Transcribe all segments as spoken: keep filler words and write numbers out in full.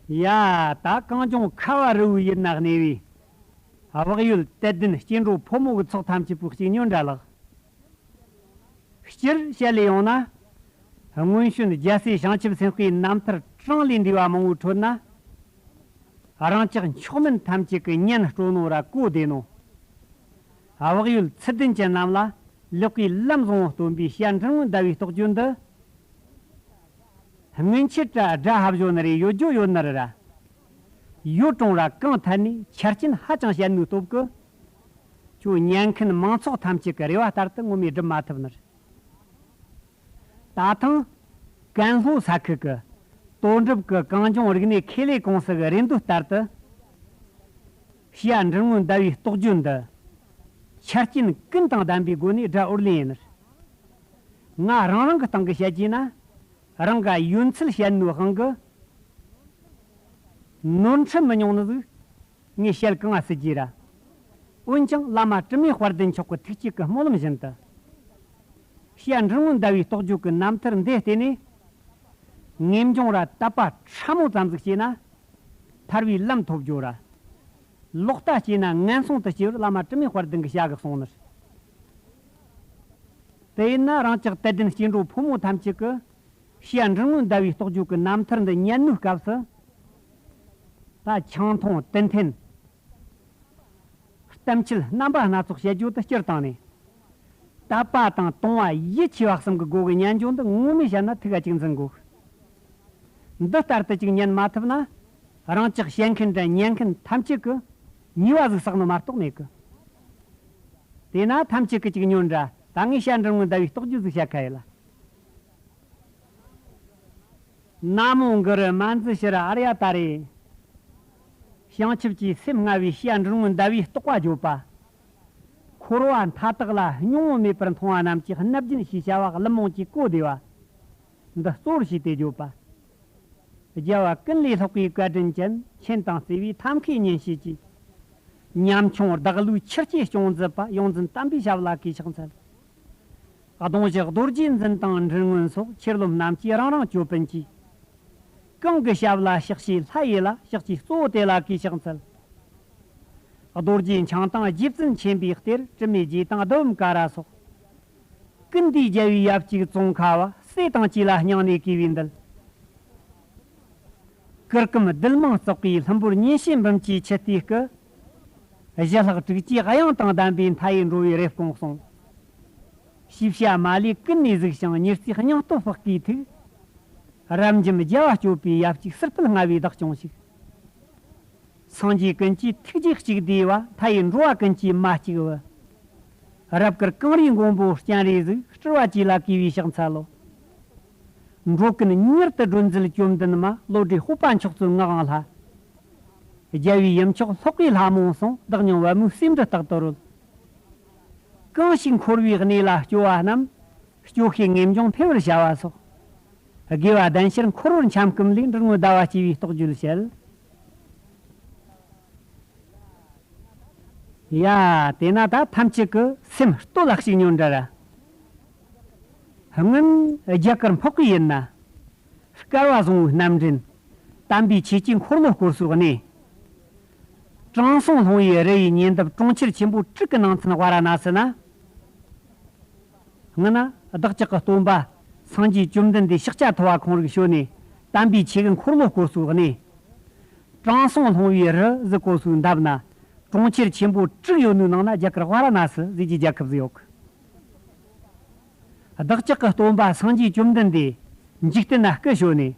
ཡ། ད་གངས་ལྗོངས་ཁ་བ་རི་བོའི་ཡུལ་ན་གནས་པའི་བག་ཡོད་དད་ལྡན་སྐྱེ་འགྲོ་ཕོ་མོ་གི་ཚོགས་ཐམས་ཅད་པོའི་གཅིག་ཉོན་དྲ་ལགས། སྤྱིར་བཤད་ལས་ཡོང་ན། སྔོན་བྱོན་རྒྱལ་སྲས་བྱང་ཆུབ་སེམས་དཔའི་རྣམ་ཐར་གྲངས་ལས་འདས་པ་མང་པོའི་ཁྲོད་ན། རང་ཅག་མཆོག་དམན་ཐམས་ཅད་ཀྱི་ཉན་སྤྲོ་ནོ་ར་གོ་བདེ་ནོ། བག་ཡོད་ཚུལ་ལྡན་ཅན་རྣམས་ལ་ལེགས་པའི་ལམ་བཟང་བོ་སྟོན་པའི་བཤད་འབྲིང་ངོ་ཟླ་བའི་རྟོགས་བརྗོད་འདི། སྔོན་ཆད་ར་སྒྲ་ཧབ་བཞོ་ནི་རེ་ཡོད་རྒྱུ་ཡོད་ནི་རེད་ར། ཡོད་རུང་ར་གང་ཐད་ནས་ཆ་རྐྱེན་ཧ་ཅང་ཞན་ནུས་སྟོབས་ཀྱིས། ཁྱོད་ཉན་མཁན་མང་ཚོགས་ཐམས་ཅད་ཀྱི་རེ་བ་ལྟར་དུ་ངོ་མས་སྒྲུབ་མ་ཐུབ་ནི་རེད། ད་ཐེངས་ཀན་ལྷོ་ས་ཁུལ་གྱི་དོན་གྲུབ་ཀྱི་གངས་ལྗོངས་རིག་གནས་ཁེ་ལས་ཀུང་སི་གི་རེ་འདོད་ལྟར་དུ། བཤད་འབྲིང་ངོ་ཟླ་བའི་རྟོགས་བརྗོད་འདི་ཆ་རྐྱེན་ཀུན་དང་ལྡན་པའི་སྒོ་ནས་སྒྲ་ཨོར་ལེན་ཡིན་ནི་རེད། ང་རང་རང་གི་སྟེང་གི་བཤད་རྒྱུ་ན། རང་ག་ཡོན་ཚད་ཞན་ནོའི་དབང་གིས། ནོར་འཁྲུལ་མི་ཉུང་ནི་ཟིག་ངས་བཤད་གང་ང་སྲིད་རྒྱུ་ར། འོན་ཀྱང་བླ་མ་དྲི་མེད་དཔལ་ལྡན་མཆོག་གི་ཐུགས་བསྐྱེད་ཀྱི་སྨོན་ལམ་བཞིན་དུ། བཤད་འབྲིང་ངོ་ཟླ་བའི་རྟོགས་བརྗོད་ཀྱི་རྣམ་ཐར་འདི་བལྟས་ནས། ངེས་འབྱུང་ར་དད་པ་ཕྲ་མོ་ཙམ་ཟིག་སྐྱེས་ན། ཐར་བའི་ལམ་ཐོབ་རྒྱུ་ར། ལོག་ལྟ་སྐྱེས་ན་ངན་སོང་དུ་སྐྱེ་བར་བླ་མ་དྲི་མེད་དཔལ་ལྡན་གྱིས་བྱ་གི་གསུངས་ནི་རེད། དེ་ཡིན་ན་རང་ཅག་དད་ལྡན་སྐྱེ་འགྲོ་ཕོ་མོ་ཐམས་ཅད་ཀྱིས། བཤད་འབྲིང་ངོ་ཟླ་བའི་རྟོགས་བརྗོད་ཀྱི་རྣམ་ཐར་འདི་ཉན་ནུས་སྐབས་སུ། ད་ཆང་འཐུང་དུས་འཐེན། གཏམ་འཆལ་རྣམ་པ་སྣ་ཚོགས་བཤད་རྒྱུ་དེ་སྤྱིར་བཏང་ནས། དད་པ་དང་དུང་བ་ཡིད་ཆེས་པ་གསུམ་གྱི་སྒོ་གི་ཉན་རྒྱུ་འདི་ངོ་མས་བཤད་ན་ཐུགས་ཀ་གཅིག་འཛིན་དགོས། འདི་ལྟར་དུ་གཅིག་ཉན་མ་ཐུབ་ན། རང་ཅག་བཤད་མཁན་དང་ཉན་མཁན་ཐམས་ཅད་ཀྱིས་ཉེས་པ་ཟིག་བསགས་ནི་མ་གཏོགས་མེད་གི། དེས་ན་ཐམས་ཅད་ཀྱིས་གཅིག་ཉོན་དྲ། ད་ངས་བཤད་འབྲིང་ངོ་ཟླ་བའི་རྟོགས་བརྗོད་ཟིག་བཤད་ཁ་ཡིན་ལ། ན་མོ་གུ་རུ་མ་ཛི་ཤི་ར་ཨ་རི་ཡ་ཏཱ་རེ། བྱང་ཆུབ་ཀྱི་སེམས་མངའ་བའི་བཤད་འབྲིང་ངོ་ཟླ་བའི་རྟོགས་པ་བརྗོད་པ། འཁོར་བ་མཐའ་དག་ལ་སྙིང་པོ་མེད་པར་མཐོང་བ་རྣམས་ཀྱིས་སྣབས་རྒྱུན་ཞེས་བྱ་བ་གླུ་མང་གིས་གོ་བདེ་བ། འདི་གཙོ་བོར་བྱས་ཏེ་བརྗོད་པ། རྒྱལ་བ་ཀུན་ལས་ལྷག་པའི་བཀའ་དྲིན་ཅན། མཁྱེན་དང་བརྩེ་བའི་ཐབས་མཁས་ཉིན་བྱེད་ཀྱིས། ཉམ་ཆུང་བདག་བློའི་ཆུ་སྐྱེས་སྐྱོང་མཛད་པ། ཡོངས་འཛིན་དམ་པའི་ཞབས་ལ་གུས་ཕྱག་འཚལ། གདུང་བཞི་རྡོ་རྗེ་འཛིན་དང་འབྲི་སྔོན་སོགས། ཆེར་རློམ་རྣམས་ཀྱིས་རང་རང་ཅོད་པན་གྱིས། གང་གི་ཞབས་ལ་ཕྱག་བྱས་ལྷ་ཡི་ལ། ཕྱག་བྱས་གཙོ་བོ་དེ་ལ་གུས་ཕྱག་འཚལ། རྡོ་རྗེ་འཆང་དང་རྗེ་བཙུན་མཁྱེན་པའི་གཏེར། དྲི་མེད་རྗེ་དང་ཟླུམ་ཀ་ར་སོགས། ཀུན་འདུས་རྒྱལ་བའི་ཡབ་གཅིག་ཙོང་ཁ་བ། སྲས་དང་བཅས་ལ་སྙིང་ནས་གུས་པས་འདུད། གུར་གུམ་རྡུལ་མང་བརྩེགས་པའི་ལྷུན་པོར་ཉིན་བྱེད་འབུམ་གྱིས་འཁྱུད་དེའི་སྐུ། ཞི་ལྷག་དྲུག་ཅུའི་དབྱངས་དང་ལྡན་པའི་མཐའ་ཡས་འགྲོ་བའི་རེབ་གོང་སོང་། ཤེས་བྱ་མ་ལུས་ཀུན་ནས་གཟིགས་ཤིང་ཉེར་བརྩེགས་སྙིང་སྟོབས་དཔག་གིས་ཐུག། རབ་འབྱམས་རྒྱལ་བ་སྤྱོད་པའི་ཡབ་གཅིག་སྲིད་པའི་མངའ་བའི་བདག་སྐྱོང་ཞིག། སངས་རྒྱས་ཀུན་གྱི་ཐུགས་རྗེ་གཅིག་བསྡུས་པ། མཐའ་ཡས་འགྲོ་བ་ཀུན་གྱི་མ་གཅིག་བུ། རབ་དཀར་གངས་རིའི་མགོན་པོ་སྤྱན་རས་གཟིགས། སྤྲུལ་པ་བཅས་ལ་གུས་པས་ཕྱག་འཚལ་ལོ། འགྲོ་ཀུན་མྱུར་དུ་སྒྲོལ་མཛད་བཅོམ་ལྡན་མ། བློ་གྲོས་སྤོབས་པ་མཆོག་སྩོལ་ངག་དབང་ལྷ། རྒྱལ་བའི་ཡུམ་མཆོག་ལྷག་པའི་ལྷ་མོ་གསུང་། བདག་སྙིང་པདྨོའི་སེམས་འགྲོ་རྟག་ཏུ་རོལ། གང་ཞིག་འཁོར་བའི་གནས་ལ་སྐྱོ་བ་རྣམས། སྐྱོ་ཤས་ངེས་འབྱུང་འཕེལ་བར་བྱ་བ་སོགས། དགེ་བ་ལྡན་ཕྱིར་འཁོར་བར་འཁྱམས་སྐུམ་ལས། འབྲིང་ངོ་ཟླ་བ་སྐྱེ་བའི་རྟོགས་བརྗོད་བཤད། ཡ། དེས་ན་ད་ཐམས་ཅད་ཀྱི་སེམས་སྟོད་ལ་ཞིག་ཉོན་དྲ་ར། སྔོན་རྒྱ་གར་འཕགས་པའི་ཡུལ་ན། སྐལ་བ་བཟང་བོའི་རྣམ་འདྲེན། དམ་པའི་ཆོས་ཀྱི་འཁོར་ལོ་བསྐོར་སའི་གནས། དྲང་སྲོང་ལྷུང་བའི་རི་ཡི་ཉེ་འདབས། གྲོང་ཁྱེར་ཆེན་པོ་དྲུག་གི་ནང་ཚན་ཝཱ་ར་ཎ་སི་ན། སྔོན་ན་བདག་ཅག་གི་སྟོན་པ་སངས་རྒྱས་བཅོམ་ལྡན་འདས་ཤཱཀྱ་ཐུབ་པ་ཁོང་རིག་བྱོན་ནས། དམ་པའི་ཆོས་ཀྱི་འཁོར་ལོ་བསྐོར་སའི་གནས། དྲང་སྲོང་ལྷུང་བའི་རི་ཟེར་གོ་སའི་འདབས་ན། གྲོང་ཁྱེར་ཆེན་པོ་དྲུག་ཡོད་ནོའི་ནང་ན་རྒྱ་གར་ཝཱ་ར་ཎ་སི་ཟེར་གྱི་རྒྱལ་ཁབ་ཟིག་ཡོད་གི། བདག་ཅག་གི་སྟོན་པ་སངས་རྒྱས་བཅོམ་ལྡན་འདས་འཇིག་རྟེན་ན་སྐུ་བྱོན་ནས།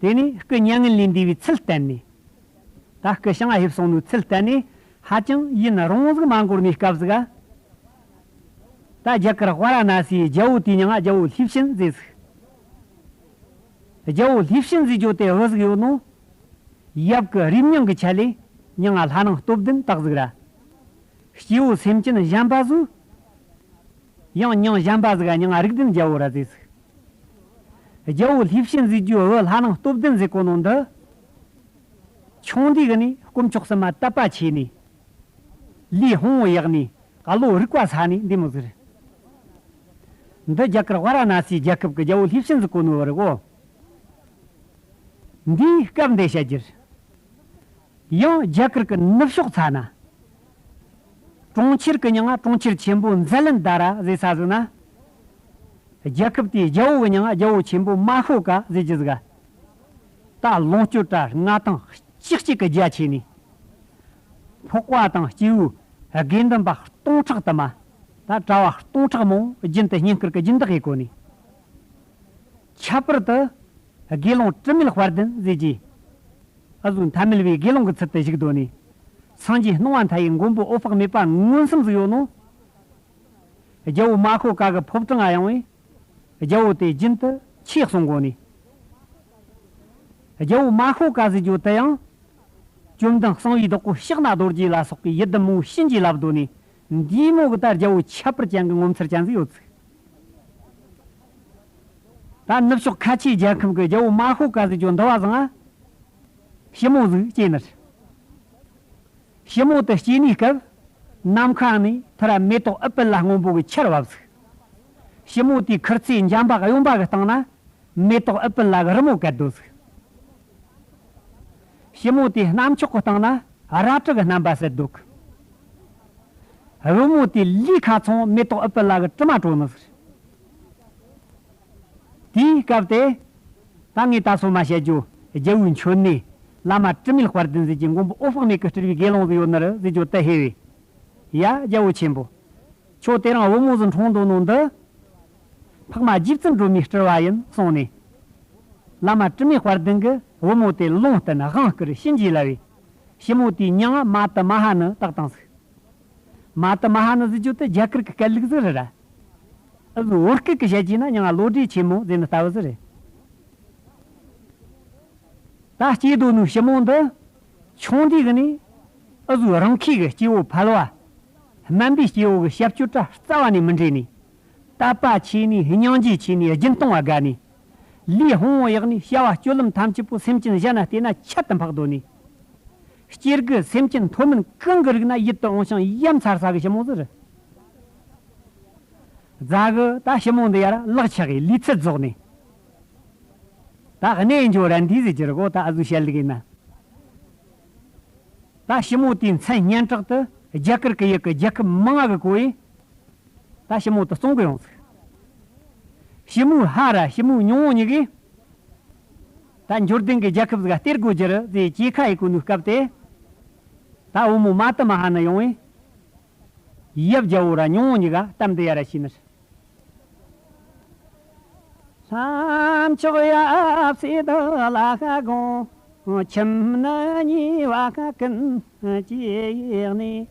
དེ་ནས་སྐུ་མྱ་ངན་ལས་འདས་པའི་ཚུལ་བསྟན་ནས། ད་སྐུ་བྱང་ང་ཕེབས་སོང་ནོའི་ཚུལ་བསྟན་ནས། ཧ་ཅང་ཡུན་རིང་ཟིག་མ་འགོར་ནས་སྐབས་ཟིག་ག། ད་རྒྱ་གར་ཝཱ་ར་ཎ་སིའི་རྒྱལ་པོ་དེའི་མྱིང་ང་རྒྱལ་པོ་ལྷས་བྱིན་ཟེར་ཟིག། རྒྱལ་པོ་ལྷས་བྱིན་ཟེར་རྒྱུ་དེ་བུ་ཟིག་ཡོད་ནོ། ཡབ་ཀྱི་རུས་མྱིང་གི་ཆ་ལས་མྱིང་ང་ལྷ་ནང་སྟོབས་ལྡན་རྟགས་ཟིག་ར། སྐྱེ་བོ་སེམས་ཅན་གཞན་པ་ཟིག། ཡང་མྱིང་གཞན་པ་ཟིག་ག་མྱིང་ང་རིགས་ལྡན་རྒྱལ་པོ་ར་ཟེར་ཟིག། རྒྱལ་པོ་ལྷས་བྱིན་ཟེར་རྒྱུ་བུ་ལྷ་ནང་སྟོབས་ལྡན་ཟེར་གོ་ནོ་འདི། ཆུང་དུས་གི་ནས་དཀོན་མཆོག་གསུམ་མ་དད་པ་ཆེ་ནས། ལུས་ཕུང་པོ་ཡག་ནས་བློ་རིག་པ་སད་ནས་འདི་མོ་ཟིག་རེད། འདི་རྒྱ་གར་ཝཱ་ར་ཎ་སིའི་རྒྱལ་ཁབ་ཀྱི་རྒྱལ་པོ་ལྷས་བྱིན་ཟེར་གོ་ནོ་བུ་རེད་གོ། འདིའི་སྐབས་འདི་བཤད་རྒྱུར། ཡང་རྒྱ་གར་གྱི་ནུབ་ཕྱོགས་ཚ་ན། གྲོང་ཁྱེར་གྱི་མྱིང་ང་གྲོང་ཁྱེར་ཆེན་པོ་ཛ་ལན་དྷ་ར་ཟེར་ས་ཟིག་ན། རྒྱལ་ཁབ་དེའི་རྒྱལ་པོ་གི་མྱིང་ང་རྒྱལ་པོ་ཆེན་པོ་མ་ཤོ་ཀ་ཟེར་རྒྱུ་ཟིག་ད་ལོངས་སྤྱོད་དྲ་མངའ་ཐང་ལྕགས་གཅིག་གི་རྒྱ་ཆེ་ནས། འཕགས་པ་དང་སྐྱེས་བུ་དགེ་འདུན་པ་སྟོང་ཕྲག་དུ་མ། ད་གྲྭ་བ་སྟོང་ཕྲག་མང་པོ་རྒྱུན་དུ་བསྙེན་བཀུར་གྱི་སྦྱིན་བདག་ཡེ་གོ་ནས། ཁྱད་པར་དུ་དགེ་སློང་དྲི་མེད་དཔལ་ལྡན་ཟེར་གྱི། ཨ་ཟུ་མཐའ་མེད་པའི་དགེ་སློང་གི་ཚུལ་དུ་བཞུགས་སྡོད་ནས། སངས་རྒྱས་སྣང་བ་མཐའ་ཡས་མགོན་པོ་འོད་དཔག་མེད་པ་མངོན་སུམ་ཟིག་ཡོད་ནོ། རྒྱལ་པོ་མ་ཤོ་ཀ་གི་ཕོ་བྲང་ང་ཡོང་བས། རྒྱལ་པོ་དེ་རྒྱུན་དུ་ཆོས་གསུང་གོ་ནས། རྒྱལ་པོ་མ་ཤོ་ཀ་ཟེར་རྒྱུ་དེ་ཡང་། བཅོམ་ལྡན་གསང་བའི་བདག་པོ་ཕྱག་ན་རྡོ་རྗེ་ལ་སོགས་པའི་ཡི་དམ་མང་པོ་བྱིན་གྱིས་བརླབས་སྡོད་ནས། འདིའི་མོ་གི་ད་རྒྱལ་པོ་ཁྱད་པར་ཅན་གྱི་ངོ་མཚར་ཅན་ཟིག་ཡོད་ཚུགས། ད་ནུབ་ཕྱོགས་ཁ་ཆེའི་རྒྱལ་ཁབ་ཀྱི་རྒྱལ་པོ་མ་ཤོ་ཀ་ཟེར་རྒྱུ་འདི་བ་ཟང་ང་། ཞི་མོ་ཟིག་སྐྱེས་ནི་རེད། ཞི་མོ་དེ་སྐྱེས་ནི་སྐབས། ནམ་མཁའ་ནས་ཐ་ར་མེ་ཏོག་ཨུཏྤལ་ལ་སྔོན་པོ་གི་ཆར་བབས་ཟིག་ཞི་མོ་དེའི་ཁུར་ཚོས་འཇམ་པ་གཡོན་པ་གི་སྟེང་ན། མེ་ཏོག་ཨུཏྤལ་ལ་གི་རི་མོ་བཀལ་སྡོད་ཟིག་ཞི་མོ་དེའི་རྣམ་ཅོག་གི་སྟེང་ན་རལ་གྲི་གི་རྣམ་པ་གསལ་སྡོད་གི་བུ་མོ་དེའི་ལུས་ཁ་ཚང་མེ་ཏོག་ཨུཏྤལ་ལ་གི་དྲི་མ་བྲོ་ནི་ཟིག་དེའི་སྐབས་དེ། ད་ངས་ད་སོ་མ་བཤད་རྒྱུ་རྒྱལ་པོའི་མཆོད་གནས། བླ་མ་དྲི་མེད་དཔལ་ལྡན་ཟེར་གྱི་མགོན་པོ་འོད་དཔག་མེད་ཀྱིས་སྤྲུལ་པའི་དགེ་སློང་ཟིག་ཡོད་ནི་རེད་ཟེར་རྒྱུ་དེ་ཧེ་བས། ཡ་རྒྱལ་པོ་ཆེན་པོ། ཁྱོད་དེ་རིང་བུ་མོ་ཟིག་འཁྲུངས་འདུག་ནོ་འདི། འཕགས་མ་རྗེ་བཙུན་སྒྲོལ་མའི་སྤྲུལ་བ་ཡིན་གསུངས་ནས། བླ་མ་དྲི་མེད་དཔལ་ལྡན་གྱིས་བུ་མོ་དེ་ལུང་བསྟན་དབང་བསྐུར་བྱིན་གྱིས་བརླབས་པས། ཞི་མོ་དེའི་མྱིང་ང་མ་ཏི་མ་ཧ་ནི་བཏགས་བཏང་ཟིག་མ་ཏི་མ་ཧ་ནི་ཟེར་རྒྱུ་དེ་རྒྱ་གར་གྱི་སྐད་ལུགས་ཟིག་རེད་ར། ཨ་ཟུ་བོད་སྐད་ཀྱི་བཤད་རྒྱུ་ན་མྱིང་ང་བློ་གྲོས་ཆེན་མོ་ཟེར་ནི་ལྟ་བུ་ཟིག་རེད། ད་སྐྱེས་སྡོད་ནོ་ཞི་མོ་འདི། ཆུང་དུས་གི་ནས། ཨ་ཟུ་རང་ཁའི་གི་སྐྱེ་བོ་ཕལ་བ། དམན་པའི་སྐྱེ་བོ་གི་ཞབས་ཀྱུ་དྲ་རྩ་བ་ནས་མི་འདྲེས་ནས། དད་པ་ཆེ་ནས་སྙིང་རྗེ་ཆེ་ནས་སྦྱིན་གཏོང་བ་དགའ་ནས། ལུས་ཕུང་པོ་གཡོགས་ནས་བྱ་བ་སྤྱོད་ལམ་ཐམས་ཅད་པོ་སེམས་ཅན་གཞན་ན་བལྟས་ན་ཁྱད་དུ་འཕགས་སྡོད་ནས། སྐྱེ་རྒུ་སེམས་ཅན་མཐོ་དམན་གང་གི་རིགས་ན་ཡིད་དུ་འོང་ཞིང་ཡ་མཚར་ས་གི་ཞི་མོ་ཟིག་རེད། རྫ་གི་ད་ཞི་མོ་འདི་ཡར་ལག་ཆགས་གི་ལུས་ཚད་རྫོགས་ནས། ད་གནས་འགྱོ་ར་འདི་ཟིག་ཅི་རེད་གོ་ད་ཨ་ཟུ་བཤད་ལུགས་ཡིན་ན། ད་ཞི་མོ་དེའི་མཚན་སྙན་གྲགས་དེ་རྒྱ་གར་གི་ཡུལ་གི་རྒྱལ་ཁབ་མང་ང་གི་གོ་ཡིན། ད་ཞི་མོ་དེ་བཙོང་གི་ཡོང་ཟིག་ཞི་མོའི་ཕ་ར་ཞི་མོའི་ཉུང་བོ་གཉིས་ཀས། ད་འབྱོར་ལྡན་གྱི་རྒྱལ་ཁབ་ཟིག་ག་སྟེར་དགོས་རྒྱུ་རེད་ཟེར་གྱིས་ཁ་ཡེ་གོ་ནོའི་སྐབས་དེ། ད་བུ་མོ་མ་ཏི་མ་ཧ་ནི་ཡོང་བས། ཡབ་རྒྱལ་པོ་ར་ཉུང་བོ་གཉིས་ཀ་གཏམ་འདི་ཡ་ར་བྱས་ནི་རེད། ལྷ་མཆོག་ཡབ་སྲས་འདི་ལ་ཁ་དགོངས། ཁྱིམ་ནི་ཉེ་བ་ཁ་ཀུན་གྱིས་ཡིག་ནས།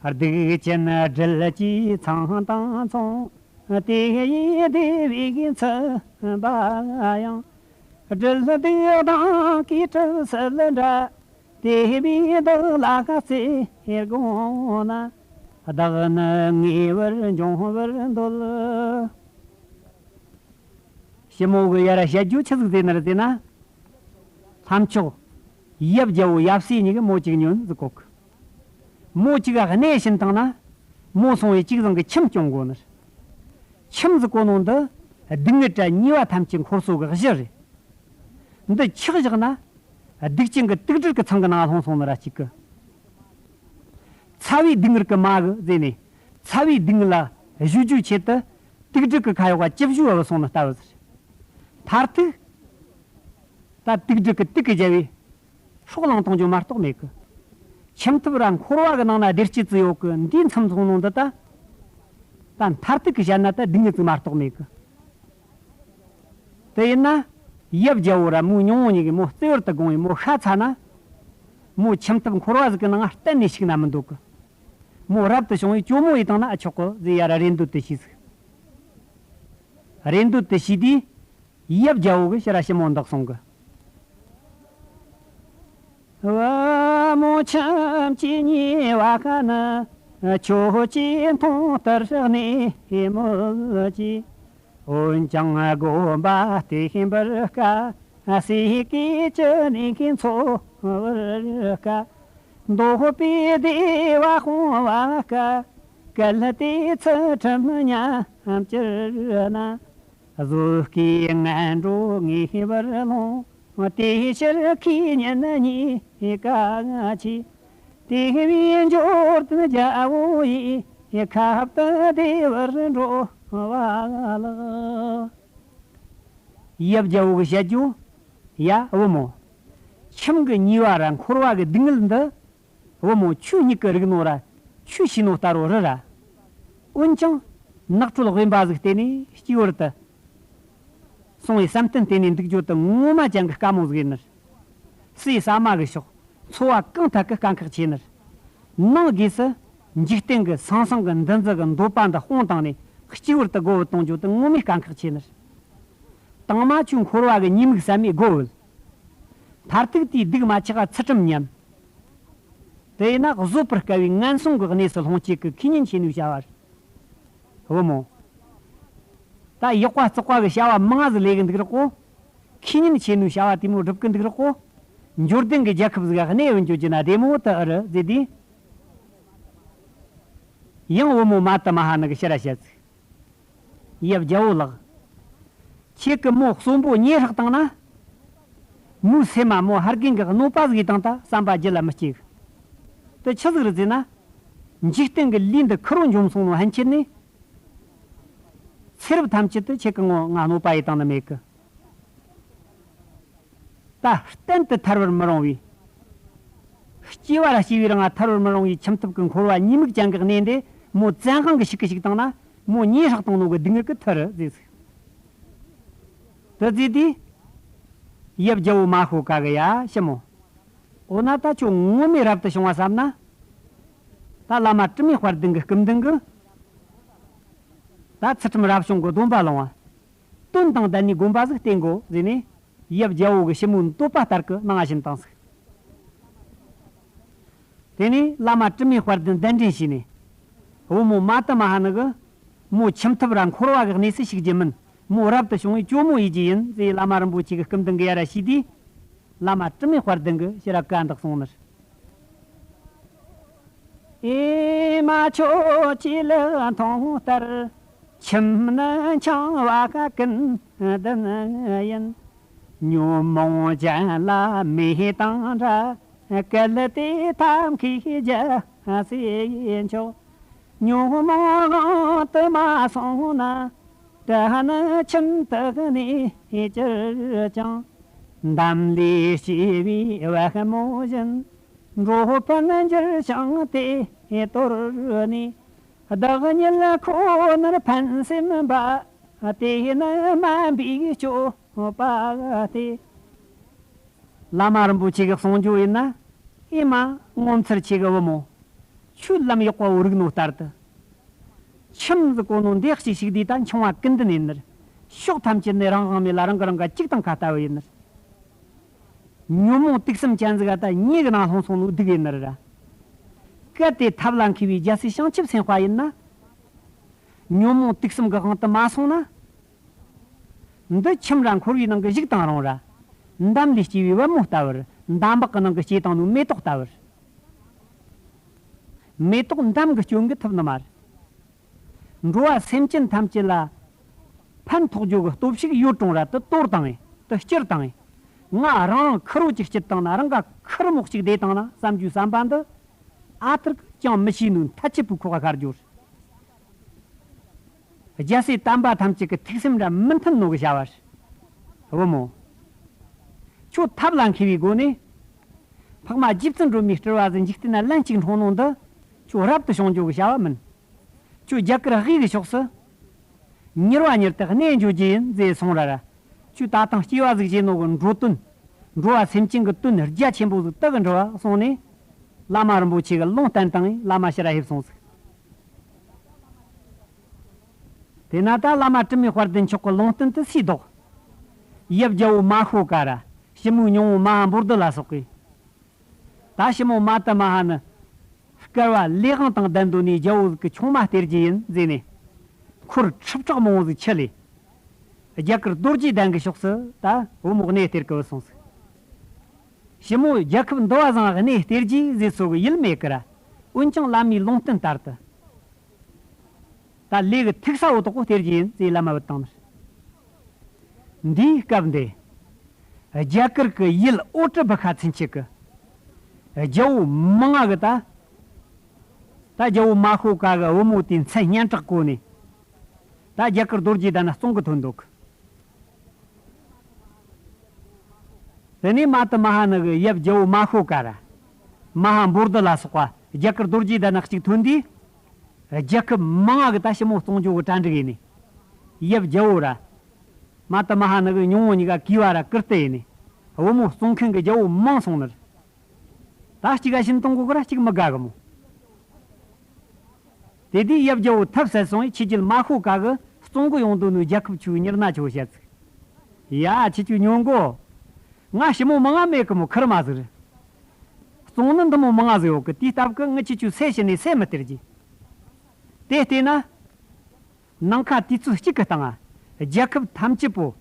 སྡིག་ཅན་སྦྲུལ་གྱི་ཚང་དང་མཚུངས། དེ་ཡི་སྡེ་བའི་ཚུལ་འབའ་ཡང་། སྦྲུལ་སྡིག་དང་གོས་འཁྲབ་སིལ་འདྲ། དེ་བས་འདི་ལ་ཁ་བརྩེར་དགོངས་ན། བདག་ནི་ངེས་པར་འབྱུང་བར་འདོད། ཞི་མོ་གི་ཡ་ར་བཤད་རྒྱུ་ཆི་ཟིག་ཟེར་ན་ར་ཟེར་ན། ལྷ་མཆོག་ཡབ་རྒྱལ་པོ་ཡབ་སྲས་གཉིས་ཀྱིས་མོ་གཅིག་ཉོན་ཟིག་གོ་གི་མོ་གཅིག་ག་གནས་བྱིན་བཏང་ན། མོ་སོང་བས་གཅིག་བཟང་གི་ཁྱིམ་སྐྱོང་དགོས་ནི་རེད། ཁྱིམ་ཟིག་གོ་ནོ་འདི། སྡུག་བསྔལ་དྲ་ཉེས་པ་ཐམས་ཅད་འཁོར་སོ་གི་གཞི་རེད། འདི་ཆག་བཞག་ན། སྡིག་ཅན་གྱི་དུག་སྦྲུལ་གྱི་ཚང་གི་ནང་ལྷུང་སོང་ནི་ར་གཅིག་གི་ཚ་བའི་སྡུག་བསྔལ་གྱི་མ་གི་ཟེར་ནས། ཚ་བའི་སྡུག་བསྔལ་ལ་གཞུ་རྒྱུའི་ཆེད་དུ། དུག་སྦྲུལ་གྱི་ཁ་གཡོག་ག་ཅི་བཞུ་བ་སོང་ནི་ལྟ་བུ་ཟེར། མཐར་ཐུག་ད་དུག་སྦྲུལ་གྱི་དུག་གི་རྒྱལ་བའི། སྲོག་བླངས་གཏོང་རྒྱུ་མ་གཏོགས་མེད་གི་ཁྱིམ་ཐབ་ར་འཁོར་བ་གི་ནང་ན་བདེ་སྐྱིད་ཙི་ཡོད་གི་འདིའི་མཚམས་སོང་ནོ་འདི་ད། ད་མཐར་ཐུག་གི་བཤད་ན་ད་སྡུག་བསྔལ་ཙི་མ་གཏོགས་མེད་གི་དེ་ཡིན་ན། ཡབ་རྒྱལ་པོ་ར་མོའི་ཉུང་བོ་གཉིས་ཀྱིས་མོ་བརྩེ་བར་དུ་དགོངས་བས་མོ་ཤ་ཚ་ན། མོ་ཁྱིམ་ཐབ་འཁོར་བ་ཟིག་གི་ནང་ང་གཏན་ནས་ཞུགས་ན་མི་འདོད་གི་མོ་རབ་ཏུ་བྱུང་བས་ཇོ་མོ་ཡིས་བཏང་ན་ཨ་ཆོག་གི་ཟེར་ཡ་ར་རེ་འདོད་དུ་བྱས་ཟིག་རེ་འདོད་དུ་བྱས་དུས། ཡབ་རྒྱལ་པོ་གིས་ཕྱིར་ར་ཞི་མོ་འདི་གསུང་གི་བུ་མོ་ཁྱིམ་གྱི་ཉེ་བ་ཁ་ནི། ཁྱོད་ཀྱིས་མཐོང་ལྟར་གནས་མོད་ཀྱི། འོན་ཀྱང་དགོན་པ་བརྟན་པར་དཀའ། ཟས་གོས་ཀྱི་ནུས་ཤུགས་འཚོ་བར་དཀའ། འདོད་པའི་བདེ་བ་སྤོང་བ་དཀའ། གལ་ཏེ་ཚུལ་ཁྲིམས་ཉམས་གྱུར་ན། གཟུགས་ཀྱི་ངན་འགྲོ་ངེས་པར་ལོངས། དེ་ཕྱིར་ཁས་ཉན་རྙེད་དཀའ་ཆེ། དེ་བས་འབྱོར་ལྡན་རྒྱལ་པོ་ཡི། ཁབ་ཏུ་བདེ་བར་འགྲོ་བ་ལགས། ཡབ་རྒྱལ་པོ་གི་བཤད་རྒྱུ། ཡ་བུ་མོ། ཁྱིམ་གྱི་ཉེས་པ་ར་འཁོར་བ་གི་སྡུག་བསྔལ་འདི། བུ་མོ་ཁྱོད་ཉིད་ཀྱི་རིག་ནོ་ར། ཁྱོད་ཤེས་ནོ་ལྟ་རོ་རི་ར། འོན་ཀྱང་། ནགས་ཁྲོད་དབེན་པ་ཟིག་བལྟས་ནས་སྐྱིད་པོར་དུ། སོང་བའི་བསམ་གཏན་བལྟས་ནས་འདུག་རྒྱུ་དེ་ངོ་མ་ཅན་གྱི་དཀའ་མོ་ཟིག་ཡིན་ནི། ཟས་ཟ་མ་གི་ཤོག་འཚོ་བ་གང་ཐད་ཀྱི་དཀའ་ཁག་ཆེ་ནི། ནང་སྒོས་སུ། འཇིག་རྟེན་གྱི་སང་སང་གི་འདུ་འཛི་གི་འདོད་པ་འདི་སྤོང་བཏང་ནས་སྐྱིད་པོར་དུ་སྒོ་བུད་གཏོང་རྒྱུ་དེ་ངོ་མའི་དཀའ་ཁག་ཆེ་ནི། དང་མ་ཁྱོད་འཁོར་བ་གི་ཉེས་དམིགས་བསམ་མེད་སྒོ་བུད། མཐར་ཐུག་དེའི་སྡུག་མ་ཆགས་ཚུལ་ཁྲིམས་ཉམས། དེས་ན་བཟོད་པར་དཀའ་བའི་ངན་སོང་གི་གནས་སུ་ལྷུང་བྱེད་ཀྱི་ཁས་ཉིན་ཆེ་ནུའི་བྱ་བ་རེད། བུ་མོ། ད་ཡག་པ་བརྩེགས་པ་གི་བྱ་བ་མང་ང་ཟིག་ལས་གི་འདུག་རོགས་གོ། ཁས་ཉིན་ཆེ་ནུའི་བྱ་བ་དེ་མོ་སྒྲུབ་གི་འདུག་རོགས་གོ། འབྱོར་ལྡན་གི་རྒྱལ་ཁབ་ཟིག་ག་གནས་བུད་འགྱོ་རྒྱུ་ན་བདེ་མོ་དུ་ཨེ་རེད་ཟེར་དུས། ཡང་བུ་མོ་མ་ཏི་མ་ཧ་ནི་གི་ཕྱིར་ར་བཤད་ཟིག་ཡབ་རྒྱལ་པོ་ལགས། ཁྱེད་ཀྱི་མོ་གསོན་པོ་ཉེ་སྲེག་བཏང་ན། མོའི་སེམས་མ་མོ་ཧར་རྒན་གྱི་གནོད་པ་ཟིག་བཏང་ད་བསམ་པ་རྒྱུད་ལ་མི་སྐྱེ་གི། དེ་ཆི་ཟིག་རེད་ཟེར་ན། འཇིག་རྟེན་གྱི་ལུས་འདི་ཁུར་བོ་འཇོམས་སོང་ནོ་ཕན་ཆད་ནས། ཚེ་རབས་ཐམས་ཅད་དུ་ཁྱེད་ཀྱི་ངོ་ང་གནོད་པ་ཡེ་བཏང་ནི་མེད་གི། ད་གཏན་དུ་ཐར་བར་མི་རུང་བའི། སྐྱེ་བ་ར་སྐྱེ་བའི་རིང་ང་ཐར་བར་མི་རུང་བའི་ཁྱིམ་ཐབ་ཀྱི་འཁོར་བ་ཉེས་དམིགས་ཅན་གྱི་གནས་འདི་མོ་བཙན་དབང་གིས་ཤིག་གི་ཤིག་བཏང་ན་མོ་ཉེས་སྲེག་བཏང་ནོ་གི་སྡུག་བསྔལ་གི་མཐུ་རེད་ཟེར་ཟིག་དེ་ཟེར་དུས། ཡབ་རྒྱལ་པོ་མ་ཤོ་ཀ་གི་ཡ་ཞི་མོ། འོ་ན་ད་ཁྱོད་ངོ་མས་རབ་ཏུ་བྱུང་བ་བསམ་ན། ད་བླ་མ་དྲི་མེད་དཔལ་ལྡན་གྱི་སྐུ་མདུན་གྱི། ད་ཚུལ་ཁྲིམས་རབ་བྱུང་གི་སྡོམ་པ་ལོངས་པ། དོན་དང་ལྡན་ནི་དགོན་པ་ཟིག་བསྟེན་དགོ་ཟེར་ནས། ཡབ་རྒྱལ་པོ་གི་ཞི་མོའི་འདོད་པ་ལྟར་གྱི་གནང་བ་བྱིན་བཏང་ཟིག་དེ་ནས་བླ་མ་དྲི་མེད་དཔལ་ལྡན་གདན་འདྲེན་བྱས་ནས། བུ་མོ་མ་ཏི་མ་ཧ་ནི་གི། མོ་ཁྱིམ་ཐབ་ར་འཁོར་བ་གི་གནས་སུ་ཞུགས་རྒྱུ་མིན། མོ་རབ་ཏུ་བྱུང་བའི་ཇོ་མོ་ཡིན་རྒྱུ་ཡིན་ཟེར་བླ་མ་རིན་པོ་ཆེ་གི་སྐུ་མདུན་གྱི་ཡ་ར་ཞུས་དུས། བླ་མ་དྲི་མེད་དཔལ་ལྡན་གྱི་ཕྱིར་ར་བཀའ་འདི་གསུངས་ནི། ཨེ་མ་ཁྱོད་ཀྱིས་ལུགས་མཐོང་ལྟར། ཁྱིམ་ནི་འཆིང་བ་ཀུན་ལྡན་ཡིན། ཉོན་མོངས་ཅན་ལ་མེ་དང་འདྲ། གལ་ཏེ་ཐབས་མཁས་རྒྱལ་སྲས་མཆོག་ཉོན་མོངས་དབང་དུ་མ་སོང་ན། ད་ནི་ཁྱིམ་དག་ནས་གྱུར་ཀྱང་། འདམ་ལས་སྐྱེས་པའི་བལ་མོ་བཞིན། འགྲོ་ཕན་འགྱུར་ཞིང་དེ་དོར་ནས། བདག་ཉིད་ཁོ་ནར་ཕན་སེམས་པ། དེ་ནི་དམན་པའི་སྤྱོད་པ་སྟེ། བླ་མ་རིན་པོ་ཆེ་གི་གསུང་རྒྱུ་ཡིན་ན། ཨེ་མ་ངོ་མཚར་ཆེ་གི་བུ་མོ། ཁྱོད་ལམ་ཡག་པ་བོ་རིག་ནོ་ལྟར་དུ། ཁྱིམ་ཟིག་གོ་ནོ་འདི་གཅིག་ཞིག་འདི་ད་འཆིང་བ་ཀུན་ལྡན་ཡིན་ནི། ཕྱོགས་ཐམས་ཅད་ནས་རང་དབང་མེད་ལ་རང་གིས་རང་ག་གཅིག་དང་ཁ་ལྟ་བུ་ཡིན་ནི། ཉོན་མོངས་དུག་གསུམ་ཅན་ཟིག་ག་ད་ཉེས་ཀྱི་ནང་ལྷུང་སོང་ནོ་སྡུག་ཡིན་ནི་ར། གལ་ཏེ་ཐབས་ལ་མཁས་པའི་རྒྱལ་སྲས་བྱང་ཆུབ་སེམས་དཔའ་ཡིན་ན། ཉོན་མོངས་དུག་གསུམ་གྱི་དབང་དུ་མ་སོང་ན། འདི་ཁྱིམ་ར་འཁོར་བའི་ནང་གི་བཞུགས་དང་རུང་ར། འདམ་ལས་སྐྱེས་པའི་བལ་མོ་ལྟ་བུར། འདམ་བག་གི་ནང་གི་སྐྱེས་བཏང་ནོ་མེ་ཏོག་ལྟ་བུར། མེ་ཏོག་འདམ་གྱི་སྐྱོན་གྱིས་ཐུབ་ནི་མ་རེད། འགྲོ་བ་སེམས་ཅན་ཐམས་ཅད་ལ་ཕན་ཐོགས་རྒྱུ་གི་སྟོབས་ཤིག་ཡོད་རུང་ར་དེ་དོར་བཏང་ངས་དེ་བསྐྱུར་བཏང་ངས། ང་རང་རང་ཁུར་བོ་ཅིག་སྐྱིད་བཏང་ན་རང་ག་ཁུར་མོག་ཅིག་བདེ་བཏང་ན་བསམ་རྒྱུའི་བསམ་པ་འདི། ཨ་ཐུར་ཀྱང་མི་ཤེས་ནོའི་མཐའ་ཆད་པའི་ཁོག་ག་ཤར་རྒྱུ་རེད། རྒྱལ་སྲས་དམ་པ་ཐམས་ཅད་ཀྱི་ཐུགས་སེམས་ར་མི་མཐུན་ནོ་གི་བྱ་བ་རེད། བུ་མོ། ཁྱོད་ཐབས་ལ་མཁས་པའི་སྒོ་ནས། འཕགས་མ་རྗེ་བཙུན་སྒྲོལ་མའི་སྤྲུལ་བ་ཟིག་འཇིག་རྟེན་ན་ལན་གཅིག་འཁྲུངས་ནོ་འདི། ཁྱོད་རབ་ཏུ་བྱུང་རྒྱུ་གི་བྱ་བ་མིན། ཁྱོད་རྒྱ་གར་དབུས་ཀྱི་ཕྱོགས་སུ། མྱུར་བ་མྱུར་དུ་གནས་འགྱོ་རྒྱུ་ཡིན་ཟེར་གསུངས་ར་ར། ཁྱོད་ད་ཐེངས་སྐྱེ་བ་ཟིག་བཞེས་ནོ་གི་འགྲོ་དོན། འགྲོ་བ་སེམས་ཅན་གྱི་དོན་རྒྱ་ཆེན་པོ་ཟིག་དག་གི་འགྲུབ་བ་གསུངས་ནས། བླ་མ་རིན་པོ་ཆེ་གི་ལུང་བསྟན་བཏང་ངས་བླ་མ་ཕྱིར་ར་ཕེབས་སོང་ཟིག་དེས་ན་ད་བླ་མ་དྲི་མེད་དཔལ་ལྡན་མཆོག་གི་ལུང་བསྟན་དེ་སུས་ལྡོག་ཡབ་རྒྱལ་པོ་མ་ཤོ་ཀ་ར། ཞི་མོའི་སྙིང་པོ་མ་འབོར་དུ་ལ་སོགས་ཀྱིས། ད་ཞི་མོ་མ་ཏི་མ་ཧ་ནི། བསྐལ་པ་ལས་དབང་དང་ལྡན་དོན་ནས་རྒྱལ་པོ་གི་ཆུང་མ་སྟེར་རྒྱུ་ཡིན་ཟེར་ནས། འཁོར་ཁྲི་ཕྲག་མང་བོ་ཟིག་ཁྲིད་ལས། རྒྱ་གར་རྡོ་རྗེ་གདན་གྱི་ཕྱོགས་སུ་ད་བུ་མོ་གནས་སྟེར་གི་བུད་སོང་ཟིག་ཞི་མོ་རྒྱལ་ཁབ་འདུལ་བ་བཟང་གནས་སྟེར་རྒྱུ་ཟེར་སོ་གི་ཡིད་མེད་ཀི་ར། འོན་ཀྱང་བླ་མའི་ལུང་བསྟན་ལྟར་དུ། ད་ལས་ཀྱི་ཐུག་ས་འོ་དོག་པོ་སྟེར་གྱི་ཡིན་ཟེར་བླ་མ་བུད་བཏང་ནི། འདིའི་སྐབས་འདི། རྒྱ་གར་གི་ཡུལ་ཨོ་ཏྲི་བི་ཁ་ཚུན་ཆད་གི་རྒྱལ་པོ་མང་ང་གི་ད། ད་རྒྱལ་པོ་མ་ཤོ་ཀ་གི་བུ་མོ་དེའི་མཚན་སྙན་གྲགས་གོ་ནས། ད་རྒྱ་གར་རྡོ་རྗེ་གདན་ན་བཙོང་གི་ཐོན་འདུག་དེ་ནས་མ་ཏི་མ་ཧ་ནི་གི་ཡབ་རྒྱལ་པོ་མ་ཤོ་ཀ་ར། མ་ཧ་འབོར་དུ་ལ་སོགས་པ་རྒྱ་གར་རྡོ་རྗེ་གདན་ན་གཅིག་ཐོན་དུས། རྒྱལ་ཁབ་མང་ང་གི་ད་ཞི་མོ་བཙོང་རྒྱུ་གི་གྲ་སྒྲིག་ཡིན་ནས། ཡབ་རྒྱལ་པོ་ར། མ་ཏི་མ་ཧ་ནི་གི་ཉུང་ངུ་གཉིས་ཀ་གུས་པ་ར་བཀུར་སྟི་ཡིན་ནས། བུ་མོ་བཙོང་མཁན་གི་རྒྱལ་པོ་མང་སོང་ནི་རེད། ད་གཅིག་ག་ཤིན་གཏོང་གོ་གི་ར་གཅིག་མི་དགའ་གི་མོ། དེ་དུས་ཡབ་རྒྱལ་པོ་ཐབས་ཟད་སོང་བས་ཆོས་རྒྱལ་མ་ཤོ་ཀ་གི་བཙོང་གི་ཡོང་དོ་ནོ་རྒྱལ་ཁབ་ཆུ་ཉེར་ན་ཆོ་བཤད་ཟིག་ཡ་ཁྱེད་ཆོ་ཉོན་གོ། ང་ཞི་མོ་མང་ང་མེད་གི་མོ་ཁེར་མ་ཟིག་རེད། བཙོང་ནི་འདི་མོ་མང་ང་ཟིག་ཡོད་གི། དེའི་སྟབས་གི་ངི་ཁྱེད་ཆོ་སེ་ཞི་ནས་སེ་མི་སྟེར་གི། དེ་བལྟས་ན། ནང་ཁ་དུས་ཚོད་གཅིག་གི་སྟེང་ང་རྒྱལ་ཁབ་ཐམས་ཅད་པོ་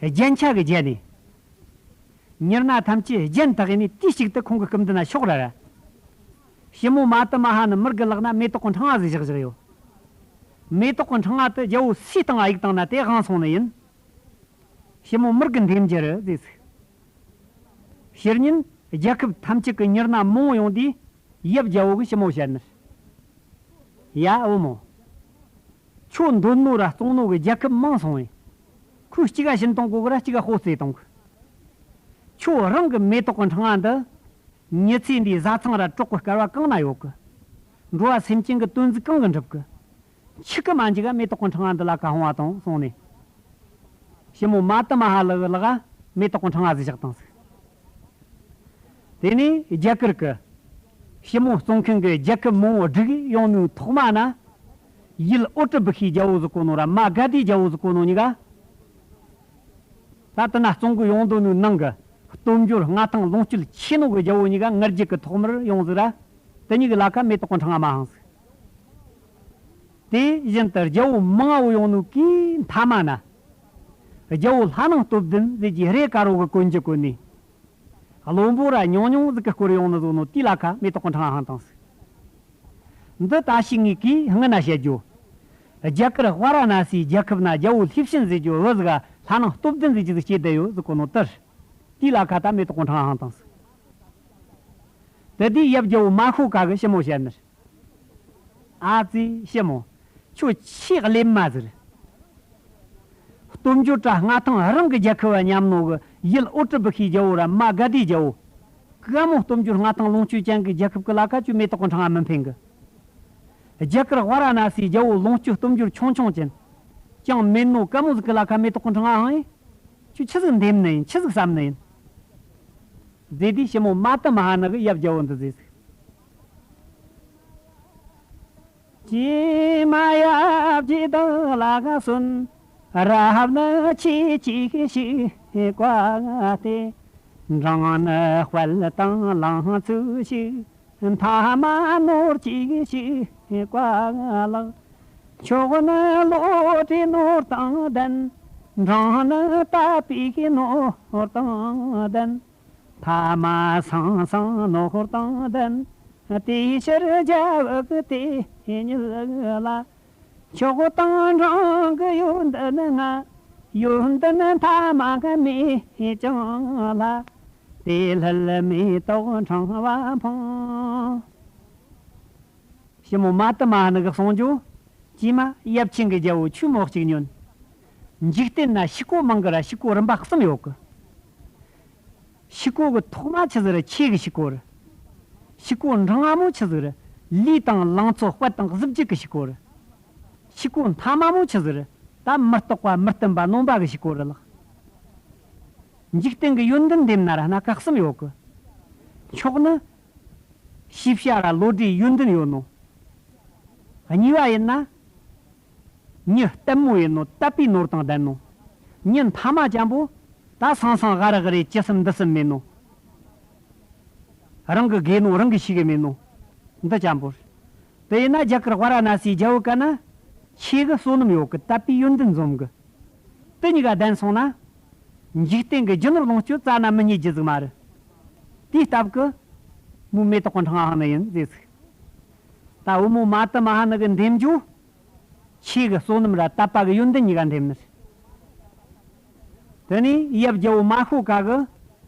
རྒྱན་ཆ་གི་རྒྱན་ནས། ཉེར་ན་ཐམས་ཅད་རྒྱན་དག་ཡིན་ནས་དུས་གཅིག་ཏུ་ཁོང་གི་སྐུ་མདུན་ན་ཤོག་ར་ར། ཞི་མོ་མ་ཏི་མ་ཧ་ནི་མི་དགེ་ལག་ན་མེ་ཏོག་གི་ཕྲེང་བ་ཟིག་བཞག་བཞག་ཡོད། མེ་ཏོག་གི་ཕྲེང་བ་དེ་རྒྱལ་པོ་སའི་སྟེང་ང་གཡུགས་བཏང་ན་དེ་དབང་སོང་ནི་ཡིན། ཞི་མོ་མི་དགེ་འདེམས་རྒྱུ་རེད་ཟེར་ཟིག་ཕྱིར་ཉིན་རྒྱལ་ཁབ་ཐམས་ཅད་ཀྱི་ཉེར་ན་མང་བོ་ཡོང་དུས་ཡབ་རྒྱལ་པོ་གི་ཞི་མོ་བཤད་ནི། ཡ་བུ་མོ། ཁྱོད་འདོད་ནོ་ར་བཙོང་ནོ་གི་རྒྱལ་ཁབ་མང་སོང་བས། ཁོས་གཅིག་ག་ཤིན་གཏོང་གོ་གི་ར་གཅིག་ག་ཧོ་རྩེ་གཏོང་གི། ཁྱོད་རང་གི་མེ་ཏོག་གི་ཕྲེང་བ་འདི། མྱི་ཚེ་འདིའི་བཟའ་ཚང་ར་གྲོགས་ཀྱི་སྐལ་བ་གང་ན་ཡོད་གི། འགྲོ་བ་སེམས་ཅན་གྱི་དོན་ཟིག་གང་གི་འགྲུབ་གི། འཆི་གི་མ་འཇིག་ག་མེ་ཏོག་གི་ཕྲེང་བ་འདི་ལ་ཁ་ཧོང་བ་དང་སོང་ནས། ཞི་མོ་མ་ཏི་མ་ཧ་ལི་གི་ལག་ག་མེ་ཏོག་གི་ཕྲེང་བ་ཟིག་བཞག་བཏང་ཟིག་དེ་ནས་རྒྱ་གར་གི་ཞི་མོ་བཙོང་མཁན་གི་རྒྱལ་ཁབ་མང་བོ་བསྒྲིགས་ཡོང་ནོའི་ཐོག་མ་ན། ཡུལ་ཨོ་ཏྲི་བི་ཁའི་རྒྱལ་པོ་ཟིག་གོ་ནོ་ར་མ་ག་དྷིའི་རྒྱལ་པོ་ཟིག་གོ་ནོ་གཉིས་ཀ་ད་ལྟ་ན་བཙོང་གི་ཡོང་དོ་ནོའི་ནང་གི་སྟོབས་འབྱོར་མངའ་ཐང་ལོངས་སྤྱོད་ཆེ་ནོ་གི་རྒྱལ་པོ་གཉིས་ཀ་ང་རྒྱལ་གི་ཐོག་མར་ཡོང་ཟིག་ར། དེ་གཉིས་ཀྱི་ལ་ཁ་མེ་ཏོག་གི་ཕྲེང་བ་མ་ཧང་ཟིག་དེ་བཞིན་དུ་རྒྱལ་པོ་མང་བོ་ཡོང་ནོ་གི་མཐའ་མ་ན། རྒྱལ་པོ་ལྷ་ནང་སྟོབས་ལྡན་ཟེར་གྱི་རེ་དཀར་བོ་གི་གོན་རྒྱུ་གོན་ནས། བློན་པོ་ར་ཉུང་ཉུང་ཟིག་གི་སྐོར་ཡོང་ནི་བཟོ་ནོ་དེའི་ལ་ཁ་མེ་ཏོག་གི་ཕྲེང་བ་ཧང་བཏང་ཟིག་འདི་ད་ཞིག་ངས་གིས་སྔ་ན་བཤད་རྒྱུ། རྒྱ་གར་ཝཱ་ར་ཎ་སིའི་རྒྱལ་ཁབ་ན་རྒྱལ་པོ་ལྷས་བྱིན་ཟེར་རྒྱུ་བུ་ཟིག་ག་ལྷ་ནང་སྟོབས་ལྡན་ཟེར་རྒྱུ་ཟིག་སྐྱེས་བསྡད་ཡོད་ཟེར་གོ་ནོ་དེར། དེའི་ལ་ཁ་ད་མེ་ཏོག་གི་ཕྲེང་བ་ཧང་བཏང་ཟིག་དེ་དུས་ཡབ་རྒྱལ་པོ་མ་ཤོ་ཀ་གི་ཞི་མོ་བཤད་ནི། ཨ་ཙི་ཞི་མོ། ཁྱོད་ཆེས་གླེན་མ་ཟིག་རེད། སྟོབས་འབྱོར་དྲ་མངའ་ཐང་རང་གི་རྒྱལ་ཁབ་བ་མཉམ་ནོ་གི་ཡུལ་ཨོ་ཏྲི་བི་ཁའི་རྒྱལ་པོ་ར་མ་ག་དྷིའི་རྒྱལ་པོ། ཀ་མོ་སྟོབས་འབྱོར་མངའ་ཐང་ལོངས་སྤྱོད་ཅན་གི་རྒྱལ་ཁབ་གི་ལ་ཁ་ཁྱོད་མེ་ཏོག་གི་ཕྲེང་བ་མི་འཕེན་གི། རྒྱ་གར་ཝཱ་ར་ཎ་སིའི་རྒྱལ་པོ་ལོངས་སྤྱོད་སྟོབས་འབྱོར་ཆུང་ཆུང་ཅན། ཅང་མེད་ནོ་ཀ་མོ་ཟིག་གི་ལ་ཁ་མེ་ཏོག་གི་ཕྲེང་བ་ཧང་ཡིན། ཁྱོད་ཆི་ཟིག་འདེམས་ནི་ཡིན། ཆི་ཟིག་བསམ་ནི་ཡིན། ཟེར་དུས་ཞི་མོ་མ་ཏི་མ་ཧ་ནི་གི་ཡབ་རྒྱལ་པོ་འདི་ཟེར་ཟིག་ཀྱེ་མ་ཡབ་ཀྱི་བདག་ལ་གསོན། རབ་ནི་ཆོས་གཅིག་ཤེས་བཀའ་སྟེ། འབྲིང་ནི་དཔལ་དང་ལང་ཚོ་ཞིག་མཐའ་མ་ནོར་གཅིག་ཤེས་བཀའ་ལགས། མཆོག་ནི་བློ་གྲོས་ནོར་དང་ལྡན། འབྲིང་ནི་དད་པའི་ནོར་དང་ལྡན། ཐ་མ་སང་སང་ནོར་དང་ལྡན། དེའི་ཕྱིར་རྒྱལ་བུ་གི་དེ་ཉིད་ལ། མཆོག་དང་འབྲིང་གི་ཡོན་ཏན་ལྔ། ཡོན་ཏན་ཐ་མ་གི་མེད་ཀྱང་ལ། དེ་སླད་མེ་ཏོག་ཕྲེང་བ་འཕང་། ཞི་མོ་མ་ཏི་མ་ཧ་ནི་གི་གསུང་རྒྱུ། ཀྱེ་མ་ཡབ་ཆེན་གི་རྒྱལ་པོ་ཁྱོས་མོ་གཅིག་ཉོན། འཇིག་རྟེན་ན་ཕྱུག་པོ་མང་གི་ར་ཕྱུག་པོ་རིམ་པ་གསུམ་ཡོད་གི། ཕྱུག་པོ་གི་ཐོག་མ་ཆི་ཟིག་རེད། ཆོས་གི་ཕྱུག་པོ་རེད། ཕྱུག་པོ་འབྲིང་བ་མོ་ཆི་ཟིག་རེད། ལུས་དང་ལང་ཚོ་དཔལ་དང་གཟི་བརྗིད་གི་ཕྱུག་པོ་རེད། ཕྱུག་པོ་མཐའ་མ་མོ་ཆི་ཟིག་རེད། ད་མི་རྟག་པ་མི་བརྟན་པ་ནོམ་པ་གི་ཕྱུག་པོ་རེད་ལགས། འཇིག་རྟེན་གི་ཡོན་ཏན་འདེམས་ན་ར་སྣ་ཁ་གསུམ་ཡོད་གི། མཆོག་ནི། ཤེས་བྱ་ར་བློ་གྲོས་ཡོན་ཏན་ཡོད་ནོ། གཉིས་པ་ཡིན་ན། མྱི་ལྟད་མོ་ཡིན་ནོ། དད་པའི་ནོར་དང་ལྡན་ནོ། མྱི་མཐའ་མ་ཅན་པོ། ད་སང་སང་ཧ་ར་གི་རེ་ཅི་སེམས་འདི་སེམས་མེད་ནོ། རང་གི་དགོས་ནོ་རང་གིས་ཤེས་གི་མེད་ནོ། འདི་ཅན་པོ་རེད། དེ་ཡིན་ན་རྒྱ་གར་ཝཱ་ར་ཎ་སིའི་རྒྱལ་པོ་གན་ན་ཆོས་གི་བསོད་ནམས་ཡོད་གི། དད་པའི་ཡོན་ཏན་འཛོམས་གི། དེ་གཉིས་ཀ་ལྡན་སོང་ན། འཇིག་རྟེན་གི་རྒྱུ་ནོར་ལོངས་སྤྱོད་རྩ་ན་མི་རྙེད་རྒྱུ་ཟིག་མ་རེད། དེའི་སྟབས་ཀྱིས། མོའི་མེ་ཏོག་གི་ཕྲེང་བ་ཧང་ནི་ཡིན་ཟེར་ཟིག་ད་བུ་མོ་མ་ཏི་མ་ཧ་ནི་གི་འདེམས་རྒྱུ། ཆོས་གི་བསོད་ནམས་ར་དད་པ་གི་ཡོན་ཏན་གཉིས་ཀ་འདེམས་ནི་རེད། དེ་ནས་ཡབ་རྒྱལ་པོ་མ་ཤོ་ཀ་གི་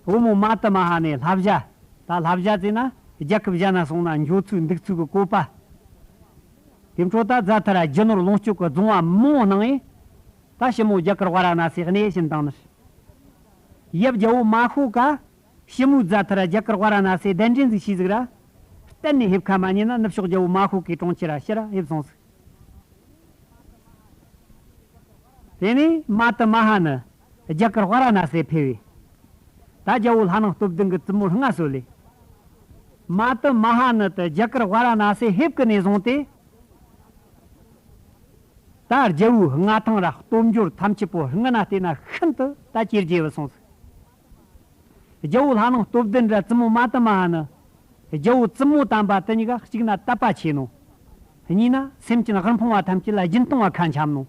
བུ་མོ་མ་ཏི་མ་ཧ་ནས་བསླབ་བྱ། ད་བསླབ་བྱ་ཟེར་ན་རྒྱལ་ཁབ་གཞན་ན་སོང་ན་འགྱོ་ཚུལ་འདུག་ཚུལ་གི་བཀོད་པ། དེ་འཕྲོ་ད་རྫ་ཐར་རྒྱུ་ནོར་ལོངས་སྤྱོད་ཀྱི་རྫོང་བ་མང་བོ་གནང་ངས། ད་ཞི་མོ་རྒྱ་གར་ཝཱ་ར་ཎ་སི་གནས་བྱིན་བཏང་ནི། ཡབ་རྒྱལ་པོ་མ་ཤོ་ཀ་ཞི་མོ་རྫ་ཐར་རྒྱ་གར་ཝཱ་ར་ཎ་སི་གདན་འདྲེན་ཟིག་བྱས་ཟིག་ར། གཏན་ནས་ཕེབས་ཁ་མ་ཉན་ན་ནུབ་ཕྱོགས་རྒྱལ་པོ་མ་ཤོ་ཀའི་གྲོང་ཁྱེར་ར་ཕྱིར་ར་ཕེབས་སོང་ཟིག་དེ་ནས་མ་ཏི་མ་ཧ་ནི་རྒྱ་གར་ཝཱ་ར་ཎ་སི་ཕེབས་པས། ད་རྒྱལ་པོ་ལྷ་ནང་སྟོབས་ལྡན་གྱི་བཙུན་མོ་ལྔ་གསོལ་ལེ། མ་ཏི་མ་ཧ་ནི་དེ་རྒྱ་གར་ཝཱ་ར་ཎ་སི་ཕེབས་ཀི་ནས་བཟུང་སྟེ། ད་རྒྱལ་པོའི་མངའ་ཐང་ར་སྟོབས་འབྱོར་ཐམས་ཅད་པོ་སྔ་ན་བལྟས་ན་ཤིན་ཏུ་ད་ཇེ་རྒྱས་བུད་སོང་ཟིག་རྒྱལ་པོ་ལྷ་ནང་སྟོབས་ལྡན་ར་བཙུན་མོ་མ་ཏི་མ་ཧ་ནི། རྒྱལ་པོ་བཙུན་མོ་དམ་པ་དེ་གཉིས་ཀ་གཅིག་ན་དད་པ་ཆེ་ནོ། གཉིས་ན་སེམས་ཅན་དབུལ་ཕོངས་པ་ཐམས་ཅད་ལ་སྦྱིན་གཏོང་བ་ཁ་འཆམ་ནོ།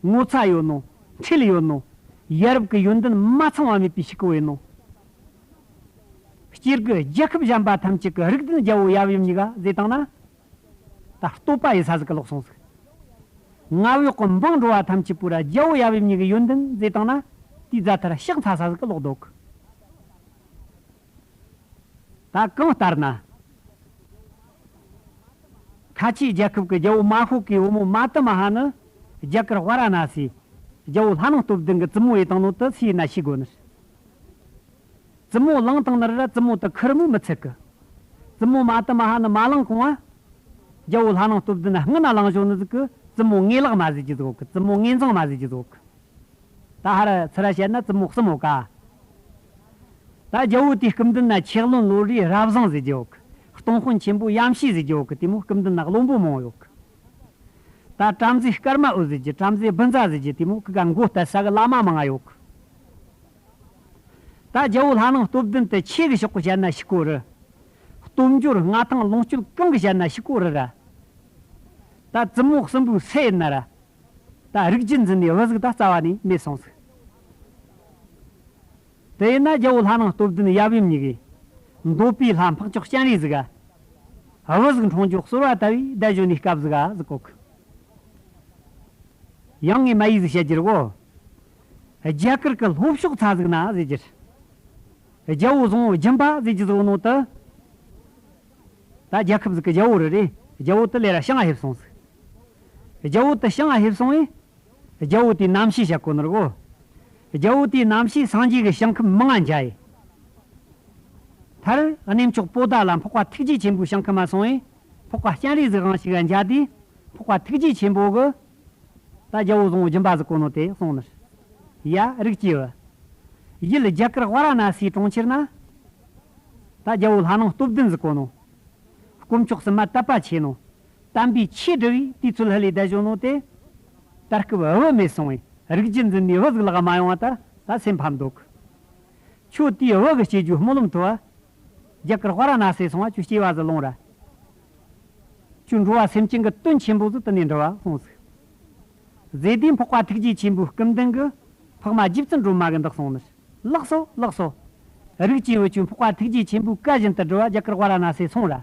ངོ་ཚ་ཡོད་ནོ། འཁྲིལ་ཡོད་ནོ། ཡ་རབས་ཀྱི་ཡོན་ཏན་མ་ཚང་བ་མེད་པའི་ཕྱུག་པོ་ཡིན་ནོ། སྤྱིར་གྱི་རྒྱལ་ཁབ་གཞན་པ་ཐམས་ཅད་ཀྱི་རིགས་ལྡན་རྒྱལ་པོ་ཡབ་ཡུམ་གཉིས་ཀ་ཟེར་བཏང་ན། ད་བསྟོད་པ་ཡེད་ས་ཟིག་གི་ལོག་སོང་ཟིག་ང་བོས་ཀོ་འབངས་འགྲོ་བ་ཐམས་ཅད་པོ་ར་རྒྱལ་པོ་ཡབ་ཡུམ་གཉིས་ཀྱི་ཡོན་ཏན་ཟེར་བཏང་ན། དེའི་རྫ་ཐར་ཕྱག་འཚལ་ས་ཟིག་གི་ལོག་འདུག་ད་གང་ལྟར་ན། ཁ་ཆེའི་རྒྱལ་ཁབ་ཀྱི་རྒྱལ་པོ་མ་ཤོ་ཀའི་བུ་མོ་མ་ཏི་མ་ཧ་ནི་རྒྱ་གར་ཝཱ་ར་ཎ་སི་རྒྱལ་པོ་ལྷ་ནང་སྟོབས་ལྡན་གྱི་བཙུན་མོ་ཡེ་བཏང་ནོ་དེ་སུ་ཡིན་ན་ཤེས་དགོས་ནི། བཙུན་མོ་བླངས་བཏང་ནི་ར་བཙུན་མོ་དེ་ཁེར་མོ་མི་ཚད་གི། བཙུན་མོ་མ་ཏི་མ་ཧ་ནི་མ་བླངས་གོང་ང་། རྒྱལ་པོ་ལྷ་ནང་སྟོབས་ལྡན་སྔུན་ན་བླངས་བྱུང་ནི་ཟིག་གི་བཙུན་མོ་ངེས་ལག་མ་ཟེར་གྱི་ཟིག་གི་བཙུན་མོ་ངེས་འཛིན་མ་ཟེར་གྱི་ཟིག་གི་ད་ཧ་ར་ཚུར་ར་བཤད་ན་བཙུན་མོ་གསུམ་ཡོད་ཀ་ད་རྒྱལ་པོ་དེའི་སྐུ་མདུན་ན་ཆེ་བློན་བློ་རིག་རབ་བཟང་ཟེར་གྱི་ཡོད་གི་སྟོང་དཔོན་ཆེན་པོ་ཡམ་ཤེས་ཟེར་གྱི་ཡོད་གི་དེ་མོ་སྐུ་མདུན་ན་བློན་པོ་མང་ཡོད་གི་ད་བྲམ་ཟེ་སྐར་མ་འོད་ཟེར་གྱི་བྲམ་ཟེ་བུ་ཛ་ཟེར་གྱི་དེ་མོ་ཁི་ག་མགོ་གཏད་ས་གི་བླ་མ་མང་ང་ཡོད་གི་ད་རྒྱལ་པོ་ལྷ་ནང་སྟོབས་ལྡན་དེ་ཆོས་ཀྱི་ཕྱོགས་ཀྱི་བཤད་ན་ཕྱུག་པོ་རེད། སྟོབས་འབྱོར་མངའ་ཐང་ལོངས་སྤྱོད་གང་གི་བཤད་ན་ཕྱུག་པོ་རེད་ར། ད་བཙུན་མོ་གསུམ་པོའི་སྲས་ཡིན་ན་ར། ད་རིགས་རྒྱུད་འཛིན་ནས་བུ་ཟིག་ད་རྩ་བ་ནས་མེད་སོང་ཟིག་དེ་ཡིན་ན་རྒྱལ་པོ་ལྷ་ནང་སྟོབས་ལྡན་ཡབ་ཡུམ་གཉིས་ཀྱིས། འདོད་པའི་ལྷ་འཕགས་མཆོག་སྤྱན་རས་གཟིགས་ག་བུ་ཟིག་འཁྲུངས་རྒྱུ་གསོལ་བ་བཏབ་པས་བསྡད་བཞུགས་ནས་སྐབས་ཟིག་ག་ཟིག་གོ་གི་ཡང་ངས་མ་ཡིག་ཟིག་བཤད་རྒྱུ་རེད་གོ། རྒྱ་གར་གྱི་ལྷོ་ཕྱོགས་ཚ་ཟིག་ན་ཟེར་རྒྱུ། རྒྱལ་པོ་བཟང་པོ་སྦྱིན་པ་ཟེར་རྒྱུ་ཟིག་ནོ་དེ། ད་རྒྱལ་ཁབ་ཟིག་གི་རྒྱལ་པོ་རེད་རེད། རྒྱལ་པོ་དེ་ལས་ར་ཞིང་ང་ཕེབས་སོང་ཟིག་རྒྱལ་པོ་དེ་ཞིང་ང་ཕེབས་སོང་བས། རྒྱལ་པོ་དེའི་རྣམ་ཤེས་བཤད་གོ་ནི་རེད་གོ། རྒྱལ་པོ་དེའི་རྣམ་ཤེས་སངས་རྒྱས་ཀྱི་ཞིང་ཁམས་མང་ང་མཇལ་ཡི། མཐར་གནས་མཆོག་པོ་ཏ་ལ་འཕགས་པ་ཐུགས་རྗེ་ཆེན་པོའི་ཞིང་ཁམས་མ་སོང་བས། འཕགས་པ་སྤྱན་རས་གཟིགས་དབང་ཞིག་ག་མཇལ་དུས། འཕགས་པ་ཐུགས་རྗེ་ཆེན་པོ་གི་ད་རྒྱལ་པོ་བཟང་པོ་སྦྱིན་པ་ཟིག་གོ་ནོ་དེ་གསུངས་ནི། ཡ་རིགས་ཀྱི་བུ། ཡུལ་རྒྱ་གར་ཝཱ་ར་ཎ་སིའི་གྲོང་ཁྱེར་ན། ད་རྒྱལ་པོ་ལྷ་ནང་སྟོབས་ལྡན་ཟིག་གོ་ནོ། དཀོན་མཆོག་གསུམ་མ་དད་པ་ཆེ་ནོ། དམ་པའི་ཆོས་སྒྲུབ་པས་དུས་ཚོད་ལྷོད་ལས་བསྡད་བཞག་ནོ་དེ། ད་སྐབས་བུ་མེད་སོང་བས་རིགས་རྒྱུད་འཛིན་ནས་བུ་ཟིག་ལག་མ་ཡོང་བ་ད་ད་སེམས་ཕམ་འདུག་ཁྱོད་དེའི་བུ་གི་སྐྱེ་རྒྱུ་སྨོན་ལམ་ཐོབ་བ། རྒྱ་གར་ཝཱ་ར་ཎ་སི་སོང་བ་ཁྱོད་སྐྱེ་བ་ཟིག་ལོངས་ར། ཁྱོད་འགྲོ་བ་སེམས་ཅན་གྱི་དོན་ཆེན་པོ་ཟིག་དེ་ནས་འགྲུབ་བ་གསུངས་ཟིག་ཟེར་དུས་འཕགས་པ་ཐུགས་རྗེ་ཆེན་པོའི་སྐུ་མདུན་གྱི་འཕགས་མ་རྗེ་བཙུན་སྒྲོལ་མ་གིས་འདི་གསུངས་ནི། ལགས་སོ་ལགས་སོ། རིགས་ཀྱི་བུ་ཁྱོད་འཕགས་པ་ཐུགས་རྗེ་ཆེན་པོའི་བཀའ་བཞིན་དུ་སྒྲུབ་པ་རྒྱ་གར་ཝཱ་ར་ཎ་སི་སོང་ར།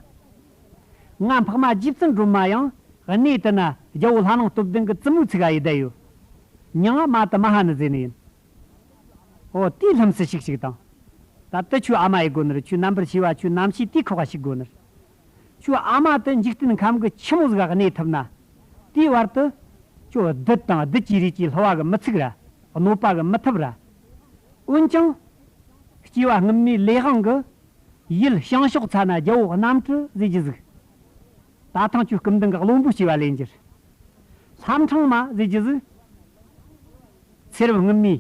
ང་འཕགས་མ་རྗེ་བཙུན་སྒྲོལ་མ་ཡང་གནས་དེ་ན་རྒྱལ་པོ་ལྷ་ནང་སྟོབས་ལྡན་གྱི་བཙུན་མོའི་ཚུགས་ཀ་ཡི་བསྡད་ཡོད། མྱིང་ང་མ་ཏི་མ་ཧ་ནི་ཟེར་ནི་ཡིན། ཨོ་དེའི་ལྷུམས་སུ་ཞུགས་ཤིག་དང་། ད་ལྟ་ཁྱོད་ཨ་མ་ཡི་སྒོ་ནས་ཁྱོད་རྣམ་པར་ཤེས་པ་ཁྱོད་རྣམ་ཤེས་དེའི་ཁོག་ག་ཞུགས་དགོས་ནི། ཁྱོད་ཨ་མ་དེ་འཇིག་རྟེན་ཁམས་ཀྱི་ཆི་མོ་ཟིག་ག་གནས་ཐུབ་ན། དེའི་བར་དུ། ཁྱོད་བདུད་དང་བདུད་ཀྱི་རིགས་ཀྱིས་བསླུ་བ་གི་མི་ཚུགས་ར། གནོད་པ་གི་མི་ཐུབ་ར། འོན་ཀྱང་། སྐྱེ་བ་སྔོན་མའི་ལས་དབང་གི་ཡུལ་བྱང་ཕྱོགས་ཚ་ན་རྒྱལ་པོ་གནམ་གྲུ་ཟེར་རྒྱུ་ཟིག་ད་ཐེངས་ཁྱོད་སྐུ་མདུན་གྱི་བློན་པོ་སྐྱེ་བ་ལེན་རྒྱུ། ལྷ་འཕྲང་མ་ཟེར་རྒྱུ་ཟིག་ཚེ་རབས་སྔོན་མའི་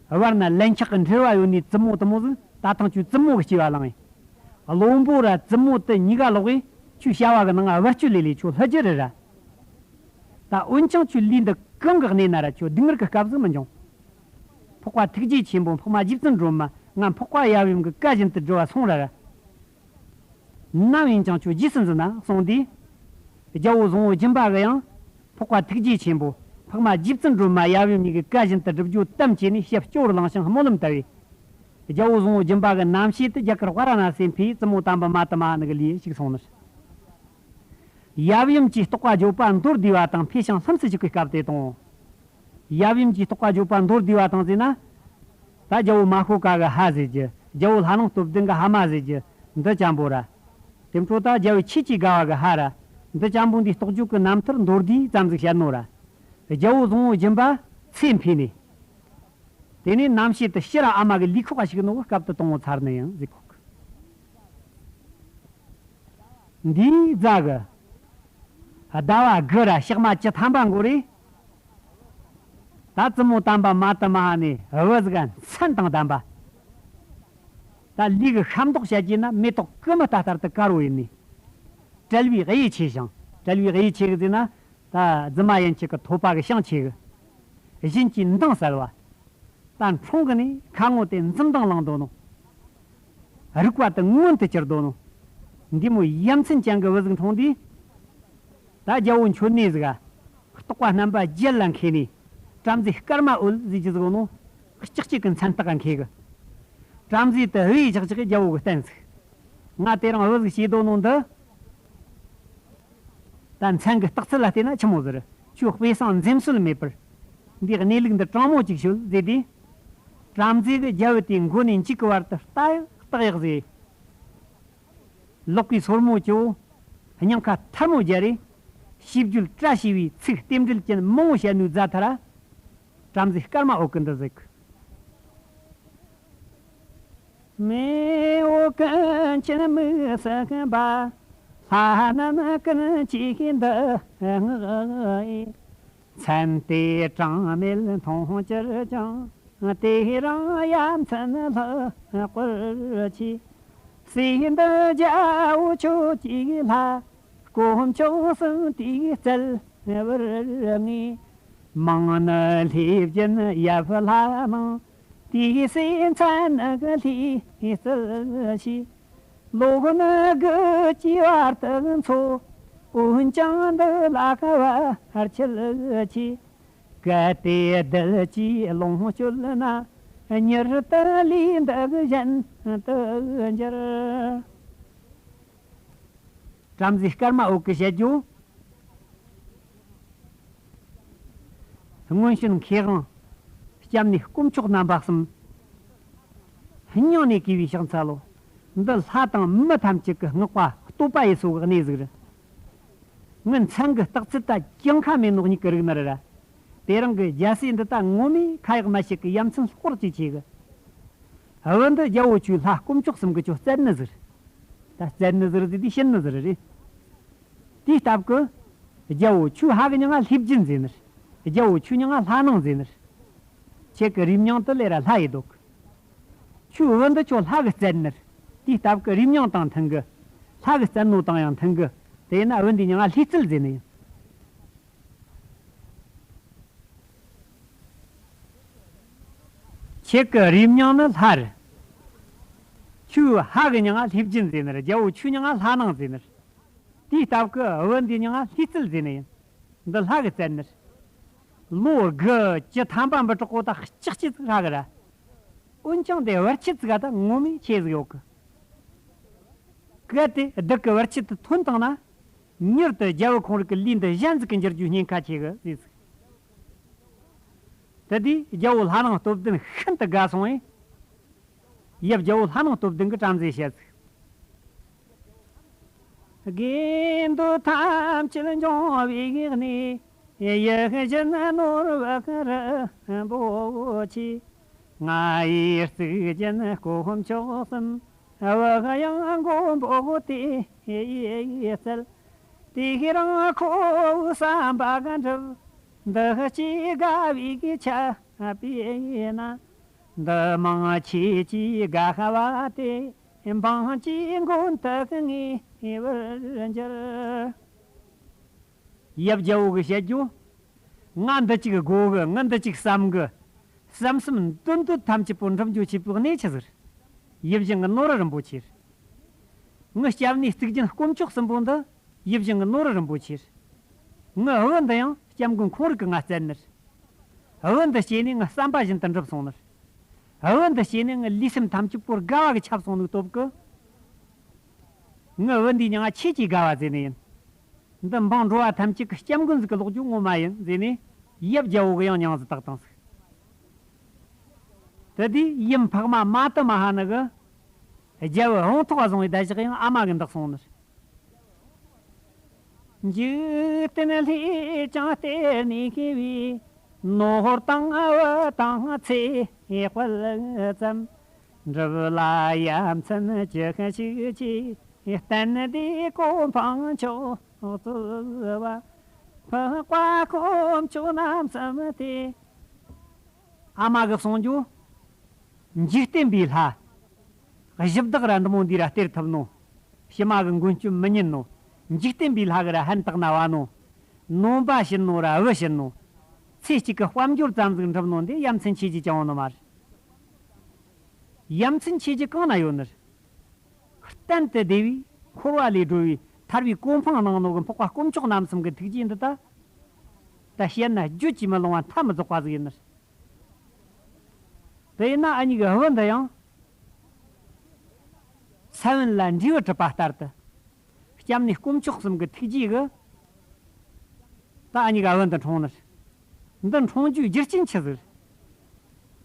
བར་ན་ལན་ཆགས་ཀྱི་འབྲེལ་བ་ཡོད་ནི་བཙུན་མོ་དེ་མོ་ཟིག་ད་ཐེངས་ཁྱོད་བཙུན་མོ་གི་སྐྱེ་བ་བླངས་ཡིན། བློན་པོ་ར་བཙུན་མོ་དེ་གཉིས་ཀ་ལོག་གིས་ཁྱོད་བྱ་བ་གི་ནང་ང་བར་གཅོད་ལས་ལས་ཁྱོད་ལྷོད་རྒྱུ་རེད་ར། ད་འོན་ཀྱང་ཁྱོད་ལུས་འདི་གང་གི་གནས་ན་ར་ཁྱོད་སྡུག་བསྔལ་གི་སྐབས་ཟིག་མི་འབྱུང་། འཕགས་པ་ཐུགས་རྗེ་ཆེན་པོ་འཕགས་མ་རྗེ་བཙུན་སྒྲོལ་མ་ང་འཕགས་པ་ཡབ་ཡུམ་གྱི་བཀའ་བཞིན་དུ་སྒྲུབ་པ་སོང་ར་ར། ནམ་ཡིན་ཀྱང་ཁྱོད་རྗེས་སུ་འཛིན་ན་གསུངས་དུས། རྒྱལ་པོ་བཟང་པོ་སྦྱིན་པ་གིས་ཡང་། འཕགས་པ་ཐུགས་རྗེ་ཆེན་པོ་འཕགས་མ་རྗེ་བཙུན་སྒྲོལ་མ་ཡབ་ཡུམ་གཉིས་ཀྱི་བཀའ་བཞིན་དུ་སྒྲུབ་རྒྱུ་དམ་བཅས་ནས་ཞབས་སྐྱོར་བླངས་ཤིང་སྨོན་ལམ་བཏབ་པས། རྒྱལ་པོ་བཟང་པོ་སྦྱིན་པ་གི་རྣམ་ཤེས་དེ་རྒྱ་གར་ཝཱ་ར་ཎ་སིར་འཕོས་བཙུན་མོ་དམ་པ་མ་ཏི་མ་ཧ་ནི་གི་ལུས་ཞུགས་སོང་ནི། ཡབ་ཡུམ་གྱི་རྟོགས་པ་བརྗོད་པ་མདོར་བསྡུས་པ་དང་འཕོས་ཤིང་ལྷུམས་སུ་ཞུགས་པའི་སྐབས་དེ་དང་། ཡབ་ཡུམ་གྱི་རྟོགས་པ་བརྗོད་པ་མདོར་བསྡུས་པ་དང་ཟེར་ན། ད་རྒྱལ་བོ་མ་ཤོ་ཀ་གི་ཧ་ཟེར་རྒྱུ། རྒྱལ་བོ་ལྷ་ནང་སྟོབས་ལྡན་གི་ཧ་མ་ཟེར་རྒྱུ། འདི་ཅན་པོ་ར། དེ་འཕྲོ་ད་རྒྱལ་བོ་ཆོས་ཀྱི་དགའ་བ་གི་ཧ་ར། འདི་ཅན་པོ་འདི་རྟོགས་བརྗོད་ཀྱི་རྣམ་ཐར་མདོར་བསྡུས་ཙམ་ཟིག་བཤད་ནོ་ར། རྒྱལ་བོ་བཟང་བོ་སྦྱིན་པ་ཚེ་འཕོས་ནས། དེ་ནས་རྣམ་ཤེས་དེ་ཕྱིར་ཨ་མ་གི་ལུས་ཁོག་ག་ཞུགས་ནོ་གི་སྐབས་དུ་དང་བོ་ཚར་ནི་ཡིན་ཟེར་གོ་གི། འདིའི་རྫ་གི་ཟླ་བ་དགུ་ར་ཞག་མ་བཅུ་ཐམ་པ་འགོར་རེ། ད་བཙུན་མོ་དམ་པ་མ་ཏི་མ་ཧ་ནས་བུ་ཟིག་ག་མཚན་དང་ལྡན་པ། ད་ལུས་གི་ཤ་མདོག་བཤད་རྒྱུ་ན་མེ་ཏོག་ཀུ་མུ་ཏ་ལྟར་དུ་དཀར་བོ་ཡིན་ནི། བྲལ་བའི་གཡུ་ཆེ་ཞིང་། བྲལ་བའི་གཡུ་ཆེ་གི་ཟེར་ན། ད་རྫུན་མ་ཡན་ཆད་ཀྱི་ཐོད་པ་གི་ཤིང་ཆེ་གི། བཞིན་གྱི་མདངས་གསལ་བ། ད་འཁྲུངས་གི་ནས་ཁ་ངོ་དེ་འཛུམ་མདངས་ལངས་འདུག་ནོ། རིག་པ་དེ་མངོན་དུ་གྱུར་འདུག་ནོ། འདི་མོ་ཡ་མཚན་ཅན་གྱི་བུ་ཟིག་འཁྲུངས་དུས། ད་རྒྱལ་བོ་མཆོད་གནས་ཟིག་ག་རྟོག་པ་རྣམ་པ་བརྒྱད་ལ་མཁས་ནས། བྲམ་ཟེ་སྐར་མ་འོད་ཟེར་གྱི་ཟིག་ནོ། ལྕགས་ཀྱི་མཚན་རྟགས་མཁས་གི། བྲམ་ཟེ་དེ་བུའི་ཞག་ཞག་གི་རྒྱལ་བོ་གི་བསྟན་ཟིག་ང་དེ་རིང་བུ་ཟིག་བྱས་འདུག་ནོ་འདི། ད་མཚན་གི་རྟགས་ཚུལ་ལ་བལྟས་ན་ཆི་མོ་ཟེར། ཁྱོད་དཔེ་བཟང་འཛེམ་ཟོན་མེད་པར། འདིའི་གནས་ལུགས་འདི་དྲང་མོ་ཅིག་ཤོད་ཟེར་དུས། བྲམ་ཟེ་གི་རྒྱལ་བུ་དེའི་མགོ་ནས་མཇུག་གི་བར་དུ་ལྟ་ཡག་བརྟག་ཡག་ཟེར། ལོག་པའི་སོར་མོ་ཅོ། སྙིང་ཁ་ཐལ་མོ་སྦྱར་རེ། ཞིབ་བརྗོད་བཀྲ་ཤིས་པའི་ཚིག་རྟེན་འབྲེལ་ཅན་མང་བོ་བཤད་ནུས་མཛད་ཐལ། བྲམ་ཟེ་སྐར་མ་འོད་ཀྱིས་འདི་ཟེར་གི། མེ་འོད་ཀུན་གྱིས་དམིགས་སུ་ཕྱུང་བ། ལྷ་རྣམས་ཀུན་གྱིས་འདི་བསྔགས་ཡོད། མཚན་དེ་གྲངས་མེད་མཐོང་གྱུར་ཀྱང་། དེ་རིང་ཡ་མཚན་ལྷག་པར་ཆེ། སྲས་འདི་རྒྱལ་པོ་ཁྱོད་ཀྱི་ལྷ། དཀོན་མཆོག་གསུམ་དེས་སྩལ་བར་ངེས། མིང་ནི་ལྷས་བྱིན་ཡབ་ལྷ་ནང་། དེའི་སྲས་མཚན་ནི་ལྷས་བརྩི་ཞེས། ལོ་ནི་དགུ་བཅུའི་བར་དུ་འཚོ། འོན་ཀྱང་འདི་ལ་བར་ཆད་ཆེ། གལ་ཏེ་བདུད་ཀྱིས་ལོངས་སྤྱོད་ན། མྱུར་དུ་ལུས་འདི་གཞན་དུ་འགྱུར། བྲམ་ཟེ་སྐར་མ་འོད་ཀྱིས་བཤད་རྒྱུ། སྔོན་བྱོན་མཁས་དབང་། སྐྱབས་གནས་དཀོན་མཆོག་རྣམ་པ་གསུམ། སྙིང་ནས་གུས་པའི་ཕྱག་འཚལ་ལོ། འདི་ལྷ་དང་མི་ཐམས་ཅད་ཀྱི་བསྔགས་པ་བསྟོད་པ་ཡི་སོ་གི་གནས་ཟིག་རེད། ངའི་མཚན་གི་རྟགས་ཚུལ་ད་གྱངས་ཁ་མེད་ནོ་གཉིས་ཀྱི་རིགས་ནི་རེད། དེ་རིང་གི་རྒྱལ་སྲས་འདི་ད་ངོ་མས་ཁ་ཡག་མ་བྱེད་ཀི་ཡ་མཚན་ལྷག་པར་ཅིག་ཆེ་གི། བུ་འདི་རྒྱལ་པོ་ཁྱོད་ལྷ་དཀོན་མཆོག་གསུམ་གྱིས་ཁྱོད་བསྩལ་ནི་ཟིག་ད་བསྩལ་ནི་ཟིག་རེད་ཟེར་དུས་བྱིན་ནི་ཟིག་རེད། དེའི་སྟབས་ཀྱིས། རྒྱལ་པོ་ཁྱོད་ཕ་གི་མྱིང་ང་ལྷས་བྱིན་ཟེར་ནི་རེད། རྒྱལ་པོ་ཁྱོའི་མྱིང་ང་ལྷ་ནང་ཟེར་ནི་རེད། ཁྱེད་ཀྱི་རུས་མྱིང་དེ་ལས་ར་ལྷ་ཡི་འདུག་ཁྱོའི་བུ་འདི་ཁྱོད་ལྷ་གིས་བསྩལ་ནི་རེད། དེའི་སྟབས་ཀྱིས་རུས་མྱིང་དང་མཐུན་གི། ལྷ་གིས་བསྩལ་ནོ་དང་ཡང་མཐུན་གི། དེས་ན་བུ་འདིའི་མྱིང་ང་ལྷས་བརྩིལ་ཟེར་ནི་ཡིན། ཁྱེད་ཀྱི་རུས་མྱིང་ནི་ལྷ་རེད། ཁྱོའི་ཕ་གི་མྱིང་ང་ལྷས་བྱིན་ཟེར་ནི་རེད། རྒྱལ་པོ་ཁྱོའི་མྱིང་ང་ལྷ་ནང་ཟེར་ནི་རེད། དེའི་སྟབས་ཀྱིས་བུ་འདིའི་མྱིང་ང་ལྷས་བརྩིལ་ཟེར་ནི་ཡིན། འདི་ལྷ་གིས་བསྩལ་ནི་རེད། ལོ་དགུ་བཅུ་ཐམ་པ་འབུད་གྲོགས་པོ་ད་ལྕགས་ཀྱི་ཚིག་ཧྲ་གི་ར། འོན་ཀྱང་དེ་བར་ཆད་ཚིག་ག་ད་ངོ་མས་ཆེ་ཟིག་ཡོད་གི། གལ་ཏེ་བདུད་ཀྱི་བར་ཆད་དེ་ཐོན་བཏང་ན། མྱུར་དུ་རྒྱལ་པོ་ཁོང་རིགས་ཀྱི་ལུས་འདི་གཞན་ཟིག་གི་འགྱུར་རྒྱུའི་ཉེན་ཁ་ཆེ་གི་ཟེར་ཟིག་དེ་དུས་རྒྱལ་པོ་ལྷ་ནང་སྟོབས་ལྡན་ཤིན་ཏུ་དགའ་སོང་བས། ཡབ་རྒྱལ་པོ་ལྷ་ནང་སྟོབས་ལྡན་གྱིས་བྲམ་ཟེ་བཤད་ཟིག་དགེ་འདུན་ཐམས་ཅད་འབྱུང་བའི་གནས། ཡིད་བཞིན་ནོར་བུ་རིན་པོ་ཆེ། ང་ཡི་གཙུག་རྒྱན་དཀོན་མཆོག་གསུམ། བུ་ཡང་མགོན་པོ་དེས་སྩལ། དེ་རིང་ཁོ་བོའི་བསམ་པ་འགྲུབ། འདི་ཅི་དགའ་བའི་ཆ་སྤེལ་ན། འདི་མང་ཆོས་ཀྱི་དགའ་བ་དེ། འབངས་ཀྱི་མགོན་དུ་ངེས་པར་འགྱུར། ཡབ་རྒྱལ་པོ་གིས་བཤད་རྒྱུ། ང་འདི་གཅིག་དགོས་གི། ང་འདི་གཅིག་བསམ་གི། བསམ་བསམ་འདོད་འདོད་ཐམས་ཅད་པོ་འགྲུབ་རྒྱུ་བྱེད་པའི་གནས་ཆི་ཟིག་ཡིད་བཞིན་གྱི་ནོར་བུ་རིན་པོ་ཆེ། ངའི་སྐྱབས་གནས་གཙུག་རྒྱན་དཀོན་མཆོག་གསུམ་པོ་འདི་ཡིད་བཞིན་གྱི་ནོར་བུ་རིན་པོ་ཆེ། ངའི་བུ་འདི་ཡང་སྐྱབས་མགོན་ཁོང་རིགས་ཀྱིས་ང་བསྩལ་ནི་རེད། བུ་འདི་སྐྱེས་ནས་ངའི་བསམ་པ་བཞིན་དུ་འགྲུབ་སོང་ནི་རེད། བུ་འདི་སྐྱེས་ནས་ངའི་ལུས་སེམས་ཐམས་ཅད་པོ་དགའ་བ་གིས་ཁྱབ་སོང་ནི་སྟབས་ཀྱིས། ངའི་བུ་འདིའི་མྱིང་ང་ཆོས་ཀྱི་དགའ་བ་ཟེར་ནི་ཡིན། འདི་འབངས་འགྲོ་བ་ཐམས་ཅད་ཀྱི་སྐྱབས་མགོན་ཟིག་གི་ལོག་རྒྱུ་ངོ་མ་ཡིན་ཟེར་ནས། ཡབ་རྒྱལ་པོ་གིས་ཡང་མྱིང་ཟིག་བཏགས་བཏང་ཟིག་དེ་དུས་ཡུམ་འཕགས་མ་མ་དུ་མ་ཧ་ནི་གི་རྒྱལ་བུ་དབང་ཐོག་བཟུང་བའི་བརྡ་བཞག་ཡང་ཨ་མ་གི་འདི་གསུངས་ནི། འཇིག་རྟེན་ལྷས་ཀྱང་གཏེར་ནས་བྱིན་པའི། ནོར་དང་བུ་དང་ཚེ་དཔལ་ཙམ། འགྲུབ་ལ་ཡ་མཚན་ཅི་ཞིག་ཅེས། བསྟན་འདིའི་གོ་འཕང་མཆོག་སྩོལ་བ། འཕགས་པ་དཀོན་མཆོག་རྣམ་གསུམ་སྟེ། ཨ་མ་གི་གསུང་རྒྱུ། འཇིག་རྟེན་པའི་ལྷ། གཞི་བདག་ར་འདི་མོ་འདི་ར་སྟེར་ཐུབ་ནོ། ཕྱི་མ་གི་མགོན་སྐྱོབ་མི་ཉན་ནོ། འཇིག་རྟེན་པའི་ལྷ་གི་ར་ཕན་བཏགས་ན་བ་ནོ། ནོམ་པ་བྱིན་ནོ་ར་བུ་བྱིན་ནོ། ཚེ་གཅིག་གི་དཔལ་འབྱོར་ཙམ་ཟིག་འགྲུབ་ནོ་འདི་ཡ་མཚན་ཆེ་རྒྱུ་ཅང་ཡོད་ནི་མ་རེད། ཡ་མཚན་ཆེ་རྒྱུ་གང་ན་ཡོད་ནི་རེད། གཏན་དུ་བདེ་བའི་འཁོར་བ་ལས་སྒྲོལ་བའི་ཐར་བའི་གོ་འཕང་གནང་ནོ་གི་འཕགས་པ་དཀོན་མཆོག་རྣམ་གསུམ་གི་ཐུགས་རྗེ་འདི་ད། ད་བཤད་ན་བརྗོད་ཀྱིས་མི་ལང་བ་མཐའ་མི་རྫོགས་པ་ཟིག་ཡིན་ནི་རེད། དེ་ཡིན་ན་ཨ་མྱེས་ཀྱི་བུ་འདི་ཡང་ས་བོན་ལ་འབྲས་བུ་གྲུབ་པ་ལྟར་དུ། སྐྱབས་གནས་དཀོན་མཆོག་གསུམ་གྱི་ཐུགས་རྗེ་གིས་ད་ཨ་མྱེས་ཀྱི་བུ་འདི་འཁྲུངས་ནི་རེད། འདི་འཁྲུངས་རྒྱུའི་རྒྱུ་རྐྱེན་ཆི་ཟིག་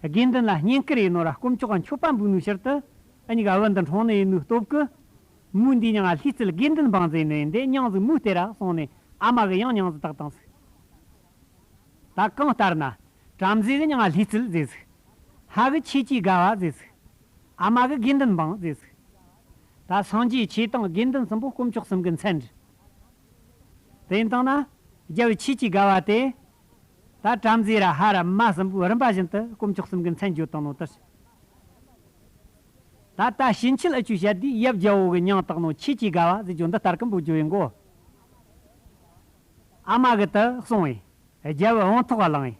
རེད། དགེ་འདུན་ལ་བསྙེན་བཀུར་ཡེད་ནོ་ར་དཀོན་མཆོག་ག་མཆོད་པ་འབུལ་ནོའི་ཕྱིར་དུ་ཨ་མྱེས་ཀྱི་བུ་འདི་འཁྲུངས་ནི་ཡིན་ནོའི་སྟོབས་ཀྱིས། མོའི་འདི་མྱིང་ང་ལྷས་བཙུན་དགེ་འདུན་འབངས་ཟེར་ནི་ཡིན། འདི་མྱིང་ཟིག་མོའི་སྟེར་ར་གསུངས་ནས་ཨ་མ་གི་ཡང་མྱིང་ཟིག་བཏགས་བཏང་ཟིག་ད་གང་ལྟར་ན། བྲམ་ཟེ་གི་མྱིང་ང་ལྷས་བཙུན་ཟེར་ཟིག་ཕ་གི་ཆོས་ཀྱི་དགའ་བ་ཟེར་ཟིག་ཨ་མ་གི་དགེ་འདུན་འབངས་ཟེར་ཟིག་ད་སངས་རྒྱས་ཆོས་དང་དགེ་འདུན་གསུམ་པོ་དཀོན་མཆོག་གསུམ་གི་མཚན་རེད། དེ་ཡིན་དང་ན། རྒྱལ་བུ་ཆོས་ཀྱི་དགའ་བ་དེ། ད་བྲམ་ཟེ་ར་ཕ་ར་མ་གསུམ་པོའི་རིམ་པ་བཞིན་དུ་དཀོན་མཆོག་གསུམ་གི་མཚན་བརྗོད་བཏང་ནོ་ལྟར། ད་ལྟ་ཕྱིན་ཆད་ཨ་ཆུ་བཤད་དུས་ཡབ་རྒྱལ་བོ་གི་མྱིང་བཏགས་ནོ་ཆོས་ཀྱི་དགའ་བ་ཟེར་རྒྱུ་འདི་ལྟར་གི་འབོད་རྒྱུ་ཡིན་གོ། ཨ་མ་གི་དེ་གསུངས་བས། རྒྱལ་བུ་དབང་ཐོག་ག་ལངས་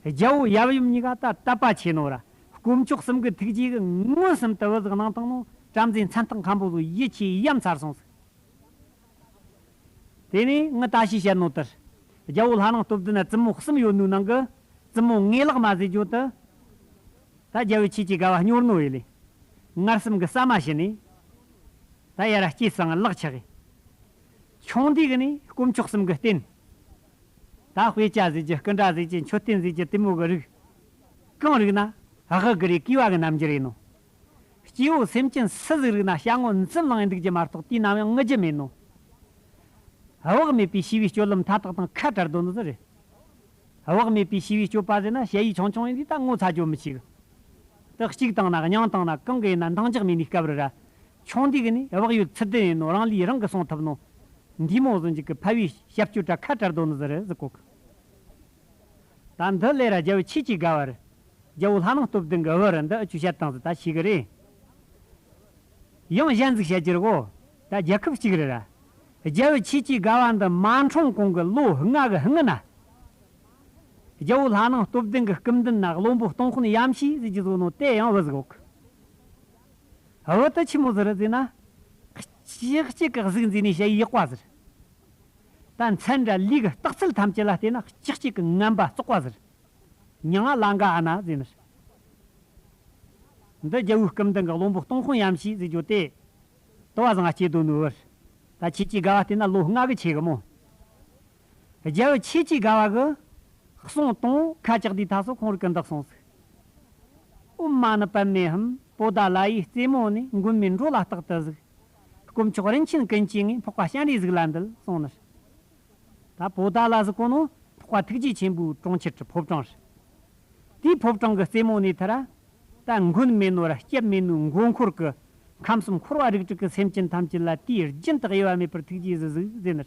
བས། རྒྱལ་བོ་ཡབ་ཡུམ་གཉིས་ཀ་ད་དད་པ་ཆེ་ནོ་ར་དཀོན་མཆོག་གསུམ་གི་ཐུགས་རྗེ་གིས་མངོན་སུམ་དུ་བུ་ཟིག་གནང་བཏང་ནོ། བྲམ་ཟེ་མཚན་རྟགས་མཁན་པོ་ཟིག་ཡིད་ཆེས་ཡ་མཚར་སོང་ཟིག་དེ་ནས་ངི་ད་ཞིག་བཤད་ནོ་ལྟར། རྒྱལ་བོ་ལྷ་ནང་སྟོབས་ལྡན་ན་བཙུན་མོ་གསུམ་ཡོད་ནོའི་ནང་གི་བཙུན་མོ་ངེས་ལག་མ་ཟེར་རྒྱུ་དེ། ད་རྒྱལ་བུ་ཆོས་ཀྱི་དགའ་བ་སྙོར་ནོ་ཡེ་ལེ། ངར་སེམས་ཀྱི་ཟ་མ་བྱིན་ནས། ད་ཡར་ར་སྐྱེས་སང་ལག་ཆགས་གི་ཆུང་དུས་གི་ནས་དཀོན་མཆོག་གསུམ་གི་རྟེན། ད་དཔེ་ཆ་ཟེར་རྒྱུ་སྐུ་འདྲ་ཟེར་རྒྱུ་མཆོད་རྟེན་ཟེར་རྒྱུ་དེ་མོ་གི་རིགས། གང་རིག་ན་དབུ་གི་རེ་གུས་པ་གི་རྣམ་འགྱུར་ཡིན་ནོ། སྐྱེ་བོ་སེམས་ཅན་སུ་ཟིག་རིག་ན་ཞྭ་ངོ་འཛུམ་ལངས་འདུག་རྒྱུ་མ་གཏོགས་དུས་ནམ་ཡང་ངུ་རྒྱུ་མེད་ནོ། དབུགས་མེད་པའི་ཤི་བའི་སྤྱོད་ལམ་མཐའ་དག་དང་ཁ་བྲལ་དོ་ནི་ཟིག་རེད། དབུགས་མེད་པའི་ཤི་བའི་སྤྱོད་པ་ཟེར་ན་ཞ་ཡི་ཆུང་ཆུང་ཡིན་དུས་ད་ངོ་ཚ་རྒྱུ་མི་ཆེ་གི་དེ་གཅིག་བཏང་ན་གཉིས་བཏང་ན་གང་གི་ཡིན་ན་འདང་རྒྱག་མེད་ནི་སྐབས་རེ་ར། ཆུང་དུས་གི་ནས་དབུགས་ཡོད་ཚུལ་ལྡན་ཡིན་ནོ། རང་ལུས་རང་གིས་སྲུང་ཐུབ་ནོ། འདི་མོ་ཟིག་ཅིག་གི་ཕལ་བའི་ཞབས་ཀྱུ་དྲ་ཁ་བྲལ་དོ་ནི་ཟིག་རེད་ཟེར་གོ་གི་ད་འདི་ལས་ར་རྒྱལ་བུ་ཆོས་ཀྱི་དགའ་བར། རྒྱལ་བོ་ལྷ་ནང་སྟོབས་ལྡན་གྱི་བུ་རུ་འདི་ཨ་ཆུ་བཤད་སྟངས་སུ་ད་ཤེས་གི་རེད། ཡང་གཞན་ཟིག་བཤད་རྒྱུ་རེད་གོ། ད་རྒྱལ་ཁབ་གཅིག་རེད་ར། རྒྱལ་བུ་ཆོས་ཀྱི་དགའ་བ་འདི་མ་འཁྲུངས་གོང་གི་ལོ་ལྔ་གི་སྔུན་ན། རྒྱལ་བོ་ལྷ་ནང་སྟོབས་ལྡན་གྱི་སྐུ་མདུན་ན་བློན་པོ་སྟོང་དཔོན་ཡམ་ཤེས་ཟེར་རྒྱུ་བཟོ་ནོ་དེ་ཡང་བུ་ཟིག་ཡོད་གི་བུ་དེ་ཆི་མོ་ཟིག་རེད་ཟེར་ན། གཅིག་གཅིག་གི་གཟུགས་འཛིན་ནས་བཤད་ཡག་པ་ཟིག་ད་མཚན་ར་ལུས་ཀྱི་རྟགས་ཚུལ་ཐམས་ཅད་ལ་བལྟས་ན་གཅིག་གཅིག་གི་ངན་པ་བཙོག་པ་ཟེར། མྱིང་ང་ལ་འགའ་ཨ་ན་ཟེར་ནི། འདི་རྒྱལ་བོའི་སྐུ་མདུན་གྱི་བློན་པོ་སྟོང་དཔོན་ཡམ་ཤེས་ཟེར་རྒྱུ་དེ། དུ་བ་བཟང་ང་སྐྱེས་དོ་ནོ་བུར། ད་ཁྱེད་ཀྱི་དགའ་བ་བལྟས་ན་ལོ་ལྔ་གི་ཆེ་གི་མོ། རྒྱལ་བུ་ཁྱེད་ཀྱི་དགའ་བ་གི། གསུང་དང་ཁ་ཅག་དེའི་ཐ་སོ་ཁོང་རིག་གི་འདག་སོང་ཟིག་ཨོཾ་མ་ཎི་པདྨེ་ཧཱུྃ། པོ་ཏཱ་ལ་ཡི་རྩེ་མོ་ནས། མགོན་མེད་འགྲོ་ལ་རྟག་ཏུ་གཟིགས། དཀོན་མཆོག་རིན་ཆེན་ཀུན་གྱི་ངོས། འཕགས་པ་སྤྱན་རས་གཟིགས་ལ་འདུད་གསུངས་ནི། ད་པོ་ཏཱ་ལ་ཟེར་གོ་ནོ་འཕགས་པ་ཐུགས་རྗེ་ཆེན་པོའི་གྲོང་ཁྱེར་གྱི་ཕོ་བྲང་རེད། དེའི་ཕོ་བྲང་གི་རྩེ་མོ་ནས་ཐར། ད་མགོན་མེད་ནོ་ར་སྐྱབས་མེད་ནོའི་མགོ་འཁོར་གྱི་ཁམས་གསུམ་འཁོར་བ་རིགས་དྲུག་གི་སེམས་ཅན་ཐམས་ཅད་ལ་དུས་རྒྱུན་དུ་གཡོ་བ་མེད་པར་ཐུགས་རྗེས་གཟིགས་གཟིགས་ཟེར་ནི།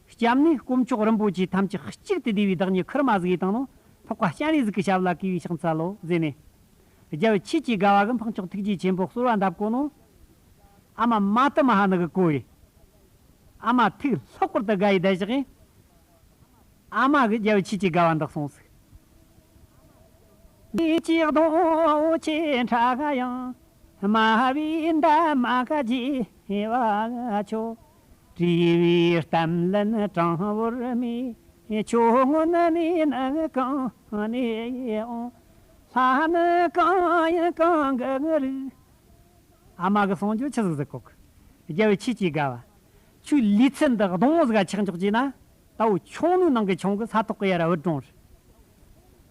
སྐྱབས་གནས་དཀོན་མཆོག་རིན་པོ་ཆེ་ཐམས་ཅད་གཅིག་ཏུ་བསྡུས་པའི་བདག་ཉིད་ཁུར་མ་གཟིགས་བཏང་ནོ། འཕགས་པ་སྤྱན་རས་གཟིགས་ཀྱི་ཞབས་ལ་གུས་པས་ཕྱག་འཚལ་ལོ་ཟེར་ནས། རྒྱལ་བུ་ཁྱེད་ཀྱི་དགའ་བ་གི་འཕགས་མཆོག་ཐུགས་རྗེ་ཆེན་པོ་གསོལ་བ་འདེབས་གོ་ནོ། ཨ་མ་མ་ཏི་མ་ཧ་ནི་གི་གོ་ཡི། ཨ་མ་ཐུགས་ལྷག་པར་དུ་དགའ་ཡི་བསྡད་བཞག་ཡིན། ཨ་མ་གི་རྒྱལ་བུ་ཁྱེད་ཀྱི་དགའ་བ་འདག་སོང་ཟིག་ལས་ཀྱི་གདོང་ཆེ་ཕྲ་ག་ཡང་། སྨྲ་བའི་འདབ་མ་ག་རྗེ་བ་མཆོག་བྲིས་པའི་གཏམ་ལན་དྲང་བོར་མེད། ཁྱོད་སྔོན་ནས་ནི་གང་ནས་འོང་། ལྷ་ནི་གང་ཡིན་གང་གི་རིགས། ཨ་མ་གི་གསུང་རྒྱུ་ཆི་ཟིག་ཟིག་གོ་གི་རྒྱལ་བུ་ཁྱེད་ཀྱི་དགའ་བ། ཁྱོད་ལུས་ཚད་འདི་གདོང་བོ་ཟིག་ག་ཆགས་འཇོག་བྱས་ན། ད་བོ་ཆུང་ནུའི་ནང་གི་ཆུང་གི་ས་ཐོག་གི་ཡ་ར་བུད་འགྲོ་རེད།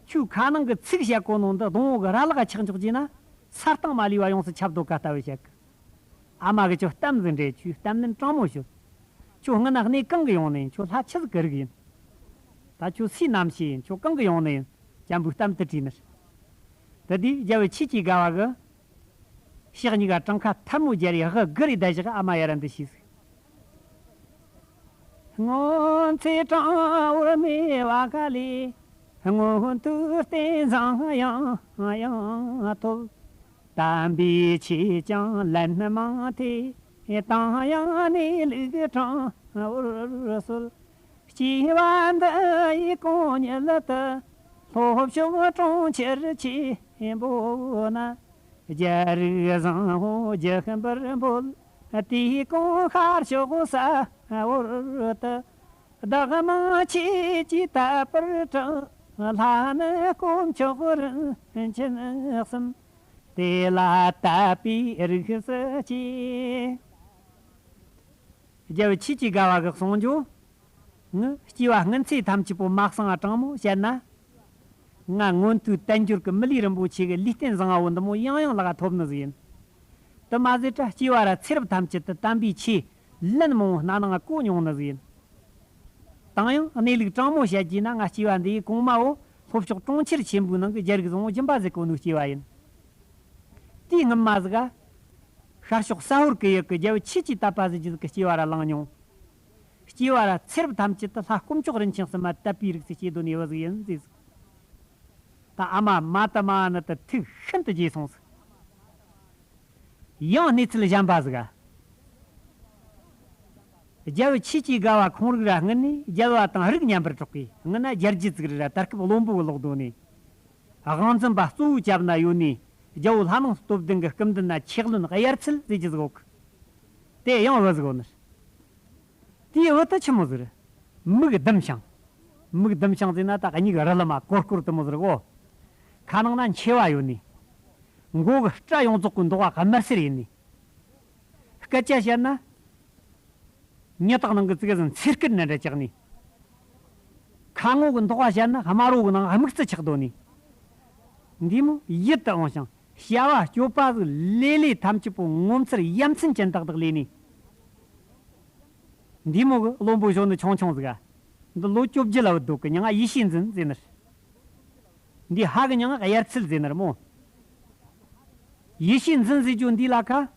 ཁྱོས་ཁ་ནང་གི་ཚིག་བཤད་གོ་ནོ་འདི་སྡོང་བོ་གི་ར་ལག་ཆག་འཇོག་བྱས་ན། ས་སྟེང་མ་ལུས་པ་ཡོངས་སུ་ཁྱབ་འདུག་ག་ལྟ་བུ་བཤད་གི། ཨ་མ་གིས་ཁྱོད་གཏམ་ཟིག་འདྲེ། ཁྱོས་གཏམ་ནན་དྲང་མོ་ཤོད། ཁྱོད་སྔུན་ན་གནས་གང་གི་ཡོང་ནི་ཡིན། ཁྱོད་ལྷ་ཆི་ཟིག་གི་རིགས་ཡིན། ད་ཁྱོད་སུའི་རྣམ་ཤེས་ཡིན། ཁྱོད་གང་གི་ཡོང་ནི་ཡིན། ཅན་པོས་གཏམ་དུ་དྲིས་ནི། དེ་དུས་རྒྱལ་བུ་ཆོས་ཀྱི་དགའ་བ་གིས་ཕྱག་གཉིས་ཀ་བྲང་ཁ་ཐལ་མོ་སྦྱར་ཡི་དབུ་གུར་རེ་བསྡད་བཞག་ཨ་མ་ཡར་ར་འདི་ཞུས་ཟིག་སྔོན་ཚེ་གྲང་བོར་མེད་བ་ག་ལས། སྔོན་དུ་རྟེན་བཟང་ཡང་ཡང་ཐོབ། དམ་པའི་ཆོས་ཀྱང་ལན་མང་ཐོས། དང་ཡང་གནས་ལུགས་དྲང་བོར་གསོལ། སྐྱེ་བ་འདི་ཡི་གོང་ཉིད་དུ། ལྷོ་ཕྱོགས་གྲོང་ཁྱེར་ཆེན་པོ་ན། རྒྱལ་རིགས་བཟང་པོ་རྒྱུ་འབུར་འབོད། དེའི་གོང་ཤར་ཕྱོགས་ས་འོག་ཏུ། བདག་མིང་ཆོས་ཀྱི་དད་པར་གྲགས། ལྷ་ནི་དཀོན་མཆོག་རིན་ཆེན་གསུམ། དེ་ལ་དད་པའི་རིགས་སུ་སྐྱེ། རྒྱལ་བུ་ཆོས་ཀྱི་དགའ་བ་གིས་གསུངས་རྒྱུ། ངས་སྐྱེ་བ་སྔོན་ཚེ་ཐམས་ཅད་པོ་མ་གསང་བ་དྲང་མོ་བཤད་ན། ང་མངོན་མཐོའི་དལ་འབྱོར་གྱི་མི་ལུས་རིན་པོ་ཆེ་གི་ལུས་རྟེན་བཟང་བོ་འདི་མོ་ཡང་ཡང་ལག་ཐོབ་ནི་ཟིག་ཡིན། དེ་མ་ཟད་ད་སྐྱེ་བ་ར་ཚེ་རབས་ཐམས་ཅད་དུ་དམ་པའི་ཆོས་ལན་མང་བོ་སྣ་ནང་གོ་མྱོང་ནི་ཟིག་ཡིན། དང་ཡང་གནས་ལུགས་དྲང་མོ་བཤད་རྒྱུ་ན། ང་སྐྱེ་བ་འདི་ཡི་གོང་མ་བོ་ལྷོ་ཕྱོགས་གྲོང་ཁྱེར་ཆེན་པོའི་ནང་གི་རྒྱལ་རིགས་བཟང་བོ་སྦྱིན་པ་ཟིག་གོ་ནོའི་སྐྱེ་བ་ཡིན། དེའི་སྔོན་མ་ཟིག་ག་ཤར་ཕྱོགས་ས་ཧོར་གི་ཡུལ་གི་རྒྱལ་བུ་ཆོས་ཀྱི་དད་པ་ཟེར་རྒྱུ་ཟིག་གི་སྐྱེ་བ་ར་བླངས་མྱོང་། སྐྱེ་བ་ར་ཚེ་རབས་ཐམས་ཅད་དུ་ལྷ་དཀོན་མཆོག་རིན་ཆེན་གསུམ་མ་དད་པའི་རིགས་སུ་སྐྱེས་དོ་ནས་བུ་ཟིག་ཡིན་ཟེར་ཟིག་ད་ཨ་མ་མ་ཏི་མ་ནི་དེ་ཐུགས་ཤིན་ཏུ་དགྱེས་སོང་ཟིག་ཡང་གནས་ཚུལ་གཞན་པ་ཟིག་ག་རྒྱལ་བུ་ཆོས་ཀྱི་དགའ་བ་ཁོང་རིགས་ར་སྔུན་ནས་རྒྱལ་བ་དང་རིགས་མཉམ་པར་གྲོགས་པས། སྔུན་ན་རྒྱལ་རྒྱུད་ཟིག་རེད་ར། ད་སྐབས་བློན་པོ་གི་ལོག་རྡོ་ནས། དབང་འཛིན་པ་གཙོ་བོའི་ཞབས་ན་ཡོད་ནས། རྒྱལ་བོ་ལྷ་ནང་སྟོབས་ལྡན་གྱི་སྐུ་མདུན་ན་ཆོས་བློན་དབྱར་ཚལ་ཟེར་རྒྱུ་ཟིག་ཡོད་གི། དེ་ཡང་བུ་ཟིག་ཡོད་ནི། དེའི་བུ་དེ་ཆི་མོ་ཟིག་རེད། མིག་ལྡུམ་ཞིང་། མིག་ལྡུམ་ཞིང་ཟེར་ན་ད་མིག་རི་ལི་མ་ཀོར་ཀོར་དེ་མོ་ཟིག་རེད་གོ། ཁ་ནང་ན་མཆེ་བ་ཡོད་ནི། མགོ་གི་སྐྲ་ཡོངས་རྫོགས་ཀྱི་མདོག་པ་དམར་སེར་ཡིན་ནི། སྐད་ཆ་བཤད་ན། མྱི་དག་ནང་གི་ཙི་གེ་ཟིག་འཚེར་སྐད་ནི་འདྲ་ཆགས་ནི། ཁ་ངོ་གི་མདོག་པ་བཤད་ན་དམར་བོ་གི་ནང་སྨུག་རྩི་ཆགས་སྡོད་ནི། འདི་མོ་ཡིད་དུ་འོང་ཞིང་བྱ་བ་སྤྱོད་པ་ཟིག་ལས་ལས་ཐམས་ཅད་པོ་ངོ་མཚར་ཡ་མཚན་ཅན་དག་དག་ལས་ནི། འདི་མོ་གི་བློན་པོ་གཞོན་ནུ་ཆུང་ཆུང་ཟིག་ག་འདི་ལོ་བཅོ་བརྒྱད་ལ་བུད་འདུག་གི། མྱིང་ང་ཡེ་ཤེས་འཛིན་ཟེར་ནི། འདི་ཕ་གི་མྱིང་ང་དབྱར་ཚལ་ཟེར་ནི་རེད་མོ། ཡེ་ཤེས་འཛིན་ཟེར་རྒྱུ་འདི་ལ་ཁ།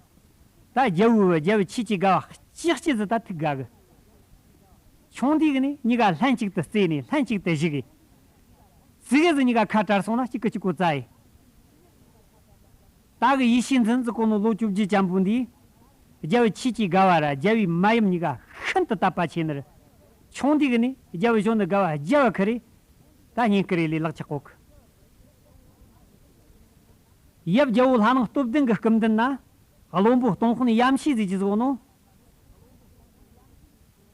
ད་རྒྱལ་བོ་རྒྱལ་བོ་ཆོས་ཀྱི་དགའ་བ་ཅིག་ཅིག་ཟིག་ད་ཐུག་དགའ་གི། ཆུང་དུས་གི་ནས་གཉིས་ཀ་ལྷན་ཅིག་ཏུ་རྩེ་ནས་ལྷན་ཅིག་ཏུ་བཞུགས་གི། ཙི་གེ་ཟིག་གཉིས་ཀ་ཁ་བྲལ་སོང་ན་གཅིག་གིས་གཅིག་གོ་བཙལ་ཡི། ད་གི་ཡེ་ཤེས་འཛིན་ཟེར་གོ་ནོ་ལོ་བཅོ་བརྒྱད་ཅན་པོ་འདིས། རྒྱལ་བོ་ཆོས་ཀྱི་དགའ་བ་ར་རྒྱལ་བོའི་མ་ཡུམ་གཉིས་ཀ་ཤིན་ཏུ་དད་པ་ཆེ་ནི་རེད། ཆུང་དུས་གི་ནས་རྒྱལ་བོ་གཞོན་ནུ་དགའ་བ་རྒྱལ་བ་ཁི་རེ། ད་བསྙེན་བཀུར་རེ་ལས་ལག་ཆགས་གོ་གི། ཡབ་རྒྱལ་བོ་ལྷ་ནང་སྟོབས་ལྡན་གྱི་སྐུ་མདུན་ན། བློན་པོ་སྟོང་དཔོན་ཡམ་ཤེས་ཟེར་རྒྱུ་ཟིག་ཡོད་ནོ།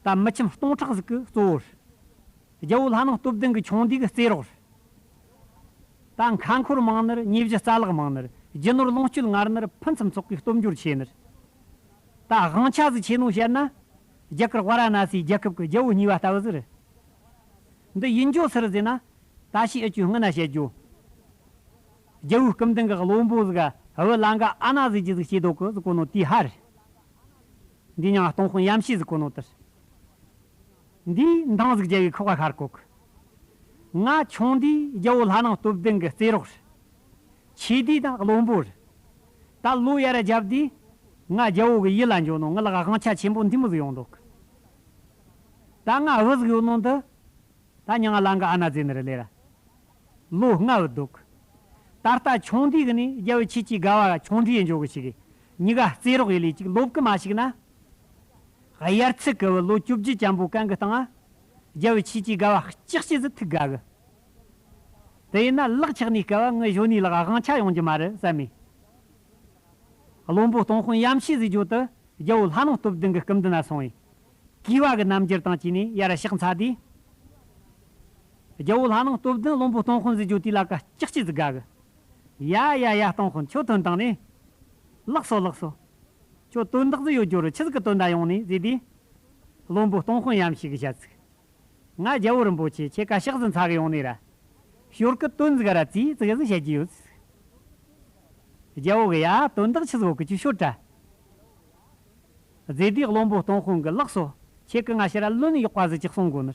ད་མི་ཁྱིམ་སྟོང་ཕྲག་ཟིག་གི་གཙོ་བོར། རྒྱལ་བོ་ལྷ་ནང་སྟོབས་ལྡན་གྱི་ཆུང་དུས་ཀྱི་རྩེ་རོགས། ད་མཁའ་འཁོར་མང་ནི་ར་ཉེ་བཞི་རྩ་ལག་མང་ནི་ར་རྒྱུ་ནོར་ལོངས་སྤྱོད་མངར་ནི་ར་ཕུན་སུམ་ཚོགས་པའི་སྟོབས་འབྱོར་ཆེ་ནི་ར། ད་དབང་ཆ་ཟིག་ཆེ་ནོ་བཤད་ན། རྒྱ་གར་ཝཱ་ར་ཎ་སིའི་རྒྱལ་ཁབ་ཀྱི་རྒྱལ་བོ་གཉིས་པ་ལྟ་བུ་ཟིག་རེད། འདི་ཡིན་རྒྱུ་སུ་རེད་ཟེར་ན། ད་ཤི་ཨ་ཅུ་སྔུན་ན་བཤད་རྒྱུ། རྒྱལ་བོའི་སྐུ་མདུན་གྱི་བློན་པོ་ཟིག་ག་བུ་ལང་ཀ་ཨ་ན་ཟེར་རྒྱུ་ཟིག་སྐྱེས་འདུག་གི་ཟེར་གོ་ནོ་དེའི་ཕ་རེད། འདི་མྱིང་སྟོང་དཔོན་ཡམ་ཤེས་ཟེར་གོ་ནོ་དེ་རེད། འདིས་འདང་ཟིག་རྒྱལ་བོའི་ཁོག་པ་ཤར་གོ་གི། ང་ཆུང་དུས་རྒྱལ་བོ་ལྷ་ནང་སྟོབས་ལྡན་གྱི་རྩེ་རོགས་རེད། ཆེ་དུས་ད་བློན་པོ་རེད། ད་ལོ་ཡར་རྒྱབ་དུས་ང་རྒྱལ་བོ་གི་ཡུལ་ལ་འགྱོ་ནོ་ང་ལ་དབང་ཆ་ཆེན་པོ་འདི་མོ་ཟིག་ཡོང་འདུག་གི། ད་ང་བུ་ཟིག་ཡོད་ནོ་འདི། ད་མྱིང་ང་ལང་ཀ་ཨ་ན་ཟེར་ནི་རེད་ལེ་ར། ལོ་ལྔ་བུད་འདུག་ད་ལྟ་ཆུང་དུས་གི་ནས་རྒྱལ་བོ་ཆོས་ཀྱི་དགའ་བ་ཆུང་དུས་ཡིན་འཇོག་གི་ཞིག་གི། གཉིས་ཀ་རྩེ་རོགས་ཡིན་ལས་ཅིག་ལོབས་གི་མ་ཞིག་ན། དབྱར་ཚིག་གི་བུ་ལོ་བཅོ་བརྒྱད་ཅན་པོ་གན་གི་སྟེང་ང་། རྒྱལ་བོ་ཆོས་ཀྱི་དགའ་བ་ལྕགས་ཀྱི་ཟིག་ཐུག་དགའ་གི། དེ་ཡིན་ན་ལག་ཆགས་ནས་དཀའ་བ་ངའི་གཞོན་ནུའི་ལག་དབང་ཆ་ཡོང་རྒྱུ་མ་རེད་བསམ་མེ། བློན་པོ་སྟོང་དཔོན་ཡམ་ཤེས་ཟེར་རྒྱུ་དེ། རྒྱལ་བོ་ལྷ་ནང་སྟོབས་ལྡན་གྱི་སྐུ་མདུན་ན་སོང་བས། གུས་པ་གི་རྣམ་འགྱུར་དང་བཅས་ནས་ཡར་ཕྱག་འཚལ་དུས། རྒྱལ་བོ་ལྷ་ནང་སྟོབས་ལྡན་བློན་པོ་སྟོང་དཔོན་ཟེར་རྒྱུ་དེའི་ལག་ག་ལྕགས་ཀྱི་ཟིག་དགའ་གི། ཡ་ཡ་ཡ་སྟོང་དཔོན་ཁྱོད་ཐོན་དང་ནི། ལགས་སོ་ལགས་སོ། ཁྱོད་དོན་དག་ཟིག་ཡོད་རྒྱུ་རུ་ཆི་ཟིག་གི་དོན་དག་ཡོང་ནི་ཟེར་དུས། བློན་པོ་སྟོང་དཔོན་ཡམ་ཤེས་གིས་བཤད་ཟིག་ང་རྒྱལ་བོ་རིན་པོ་ཆེ་ཁྱེད་ཀ་ཕྱག་ཟིག་འཚལ་གི་ཡོང་ནི་ར། ཞོར་གི་དོན་ཟིག་ར་ཙིག་ཙིག་ཟིག་བཤད་རྒྱུ་ཡོད། རྒྱལ་བོ་གི་ཡ་དོན་དག་ཆི་ཟིག་གི་ཆུ་ཤོད་དྲ། རྫས་དེའི་བློན་པོ་སྟོང་དཔོན་གི་ལགས་སོ། ཁྱེད་ཀྱི་ང་ཕྱིར་ར་ལོན་ཡག་པ་ཟིག་ཅིག་གསུང་དགོ་ནི།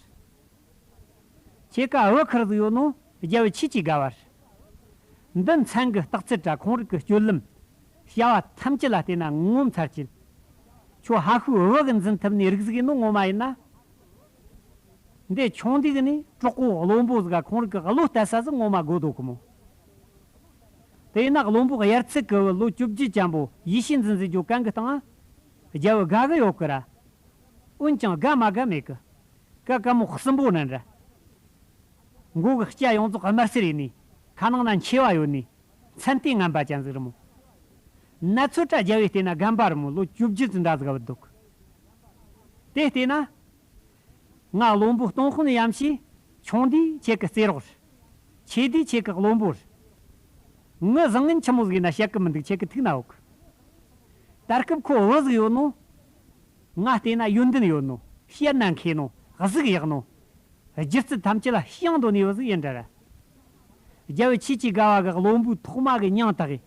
ཁྱེད་ཀ་བུ་ཁུར་ཟིག་ཡོད་ནོ། རྒྱལ་བོ་ཆོས་ཀྱི་དགའ་བར། འདི་མཚན་གི་རྟགས་ཚད་དྲ་ཁོང་རིགས་ཀྱི་སྤྱོད་ལམ། བྱ་བ་ཐམས་ཅད་ལ་བལྟས་ན་ངོ་མཚར་ཅན། ཁྱོད་ཧ་ཤུ་བུ་གི་འཛིན་ཐུབ་ནི་རིགས་ཟིག་ཡིན་ནོ་ངོ་མ་ཡིན་ན། འདི་ཆུང་དུས་ནས་གྲོགས་པོ་བློན་པོ་ཟིག་ག་ཁོང་རིགས་ཀྱི་བློ་གཏད་ས་ཟིག་ངོ་མ་དགོ་དོ་གི་མོ། དེས་ན་བློན་པོ་དབྱར་ཚིག་གི་བུ་ལོ་བཅུ་བརྒྱད་ཅན་པོ་ཡིད་བྱེད་འཛིན་ཟིག་རྒྱུ་གན་གི་སྟེང་ང་། རྒྱལ་བུ་དགའ་གི་ཡོད་གི་ར། འོན་ཀྱང་དགའ་མ་དགའ་མེད་གི། ཀ་ཀ་མོ་གསུམ་པོ་ནི་འདྲ། མགོ་གི་སྐྱ་ཡོངས་རྫོགས་དམར་སེར་ཡིན་ནི། ཁ་ནང་ན་མཆེ་བ་ཡོད་ནི། མཚན་ལྟས་ངན་པ་ཅན་ཟིག་རི་མོ། ན་ཚོད་དྲ་རྒྱལ་བོས་བལྟས་ན་རྒན་པ་རི་མོ་ལོ་བཅུ་བརྒྱད་ཙམ་འདྲ་ཟིག་བུད་འདུག་དེ་བལྟས་ན། ང་བློན་པོ་སྟོང་དཔོན་ཡམ་ཤི། ཆུང་དུས་ཁྱེད་ཀྱི་རྩེ་རོགས་རེད། ཆེ་དུས་ཁྱེད་ཀྱི་བློན་པོ་རེད། ངི་བཟང་ངན་ཆི་མོ་ཟིག་ཡིན་ན་བཤད་གི་མི་འདུག་ཁྱེད་ཀྱི་ཐུགས་ན་འོག་ད་སྐབས་ཁོ་བུ་ཟིག་ཡོད་ནོ། ང་བལྟས་ན་ཡོན་ཏན་ཡོད་ནོ། བཤད་ན་མཁས་ནོ། གཟུགས་ཡག་ནོ། སྒྱུ་རྩལ་ཐམས་ཅད་ལ་ཤིང་འདོན་ནི་བུ་ཟིག་ཡིན་འདྲ་ར། རྒྱལ་བུ་ཆོས་ཀྱི་དགའ་བ་གི་བློན་པོའི་ཐོག་མ་གི་མྱིང་བཏགས་གི།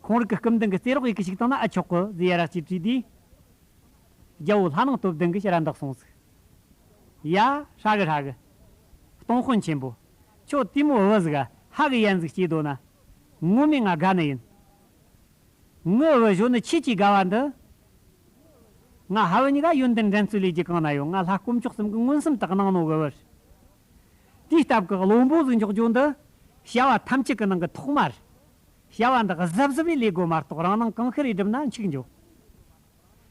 ཁོང་རིགས་ཀྱི་སྐུ་མདུན་གྱི་རྩེ་རོགས་ཡི་གི་ཞིག་བཏང་ན་ཨ་ཆོག་གི་ཟེར་ཡ་ར་ཅིག་དྲིས་དུས། རྒྱལ་བོ་ལྷ་ནང་སྟོབས་ལྡན་གྱིས་ཕྱིར་ར་འདག་སོང་ཟིག་ཡ། ཧྲ་གི་ཧྲ་གི། སྟོང་དཔོན་ཆེན་པོ། ཁྱོད་དེ་མོ་བུ་ཟིག་ག་ཧ་གི་ཡན་ཟིག་སྐྱེས་འདོད་ན། ངོ་མས་ང་དགའ་ནི་ཡིན། ངི་བུ་གཞོན་ནུ་ཆོས་ཀྱི་དགའ་བ་འདི། ང་ཧ་བུ་གཉིས་ཀ་ཡོན་ཏན་འགྲན་རྩོད་ལས་རྒྱུ་གང་ན་ཡོད། ང་ལྷ་དཀོན་མཆོག་གསུམ་གྱི་མངོན་སུམ་དུ་གནང་ནོ་གི་བུ་རེད། དེའི་སྟབས་ཀྱི་བློན་པོ་ཟིག་འཇོག་རྒྱུ་འདི། བྱ་བ་ཐམས་ཅད་ཀྱི་ནང་གི་ཐོག་མ་རེད། བྱ་བ་འདི་གཟབ་གཟབ་ལས་ལས་དགོ་མ་གཏོགས་རང་ནང་གང་ཤར་རེ་བསྒྲུབས་ན་འཆུག་འགྱོ།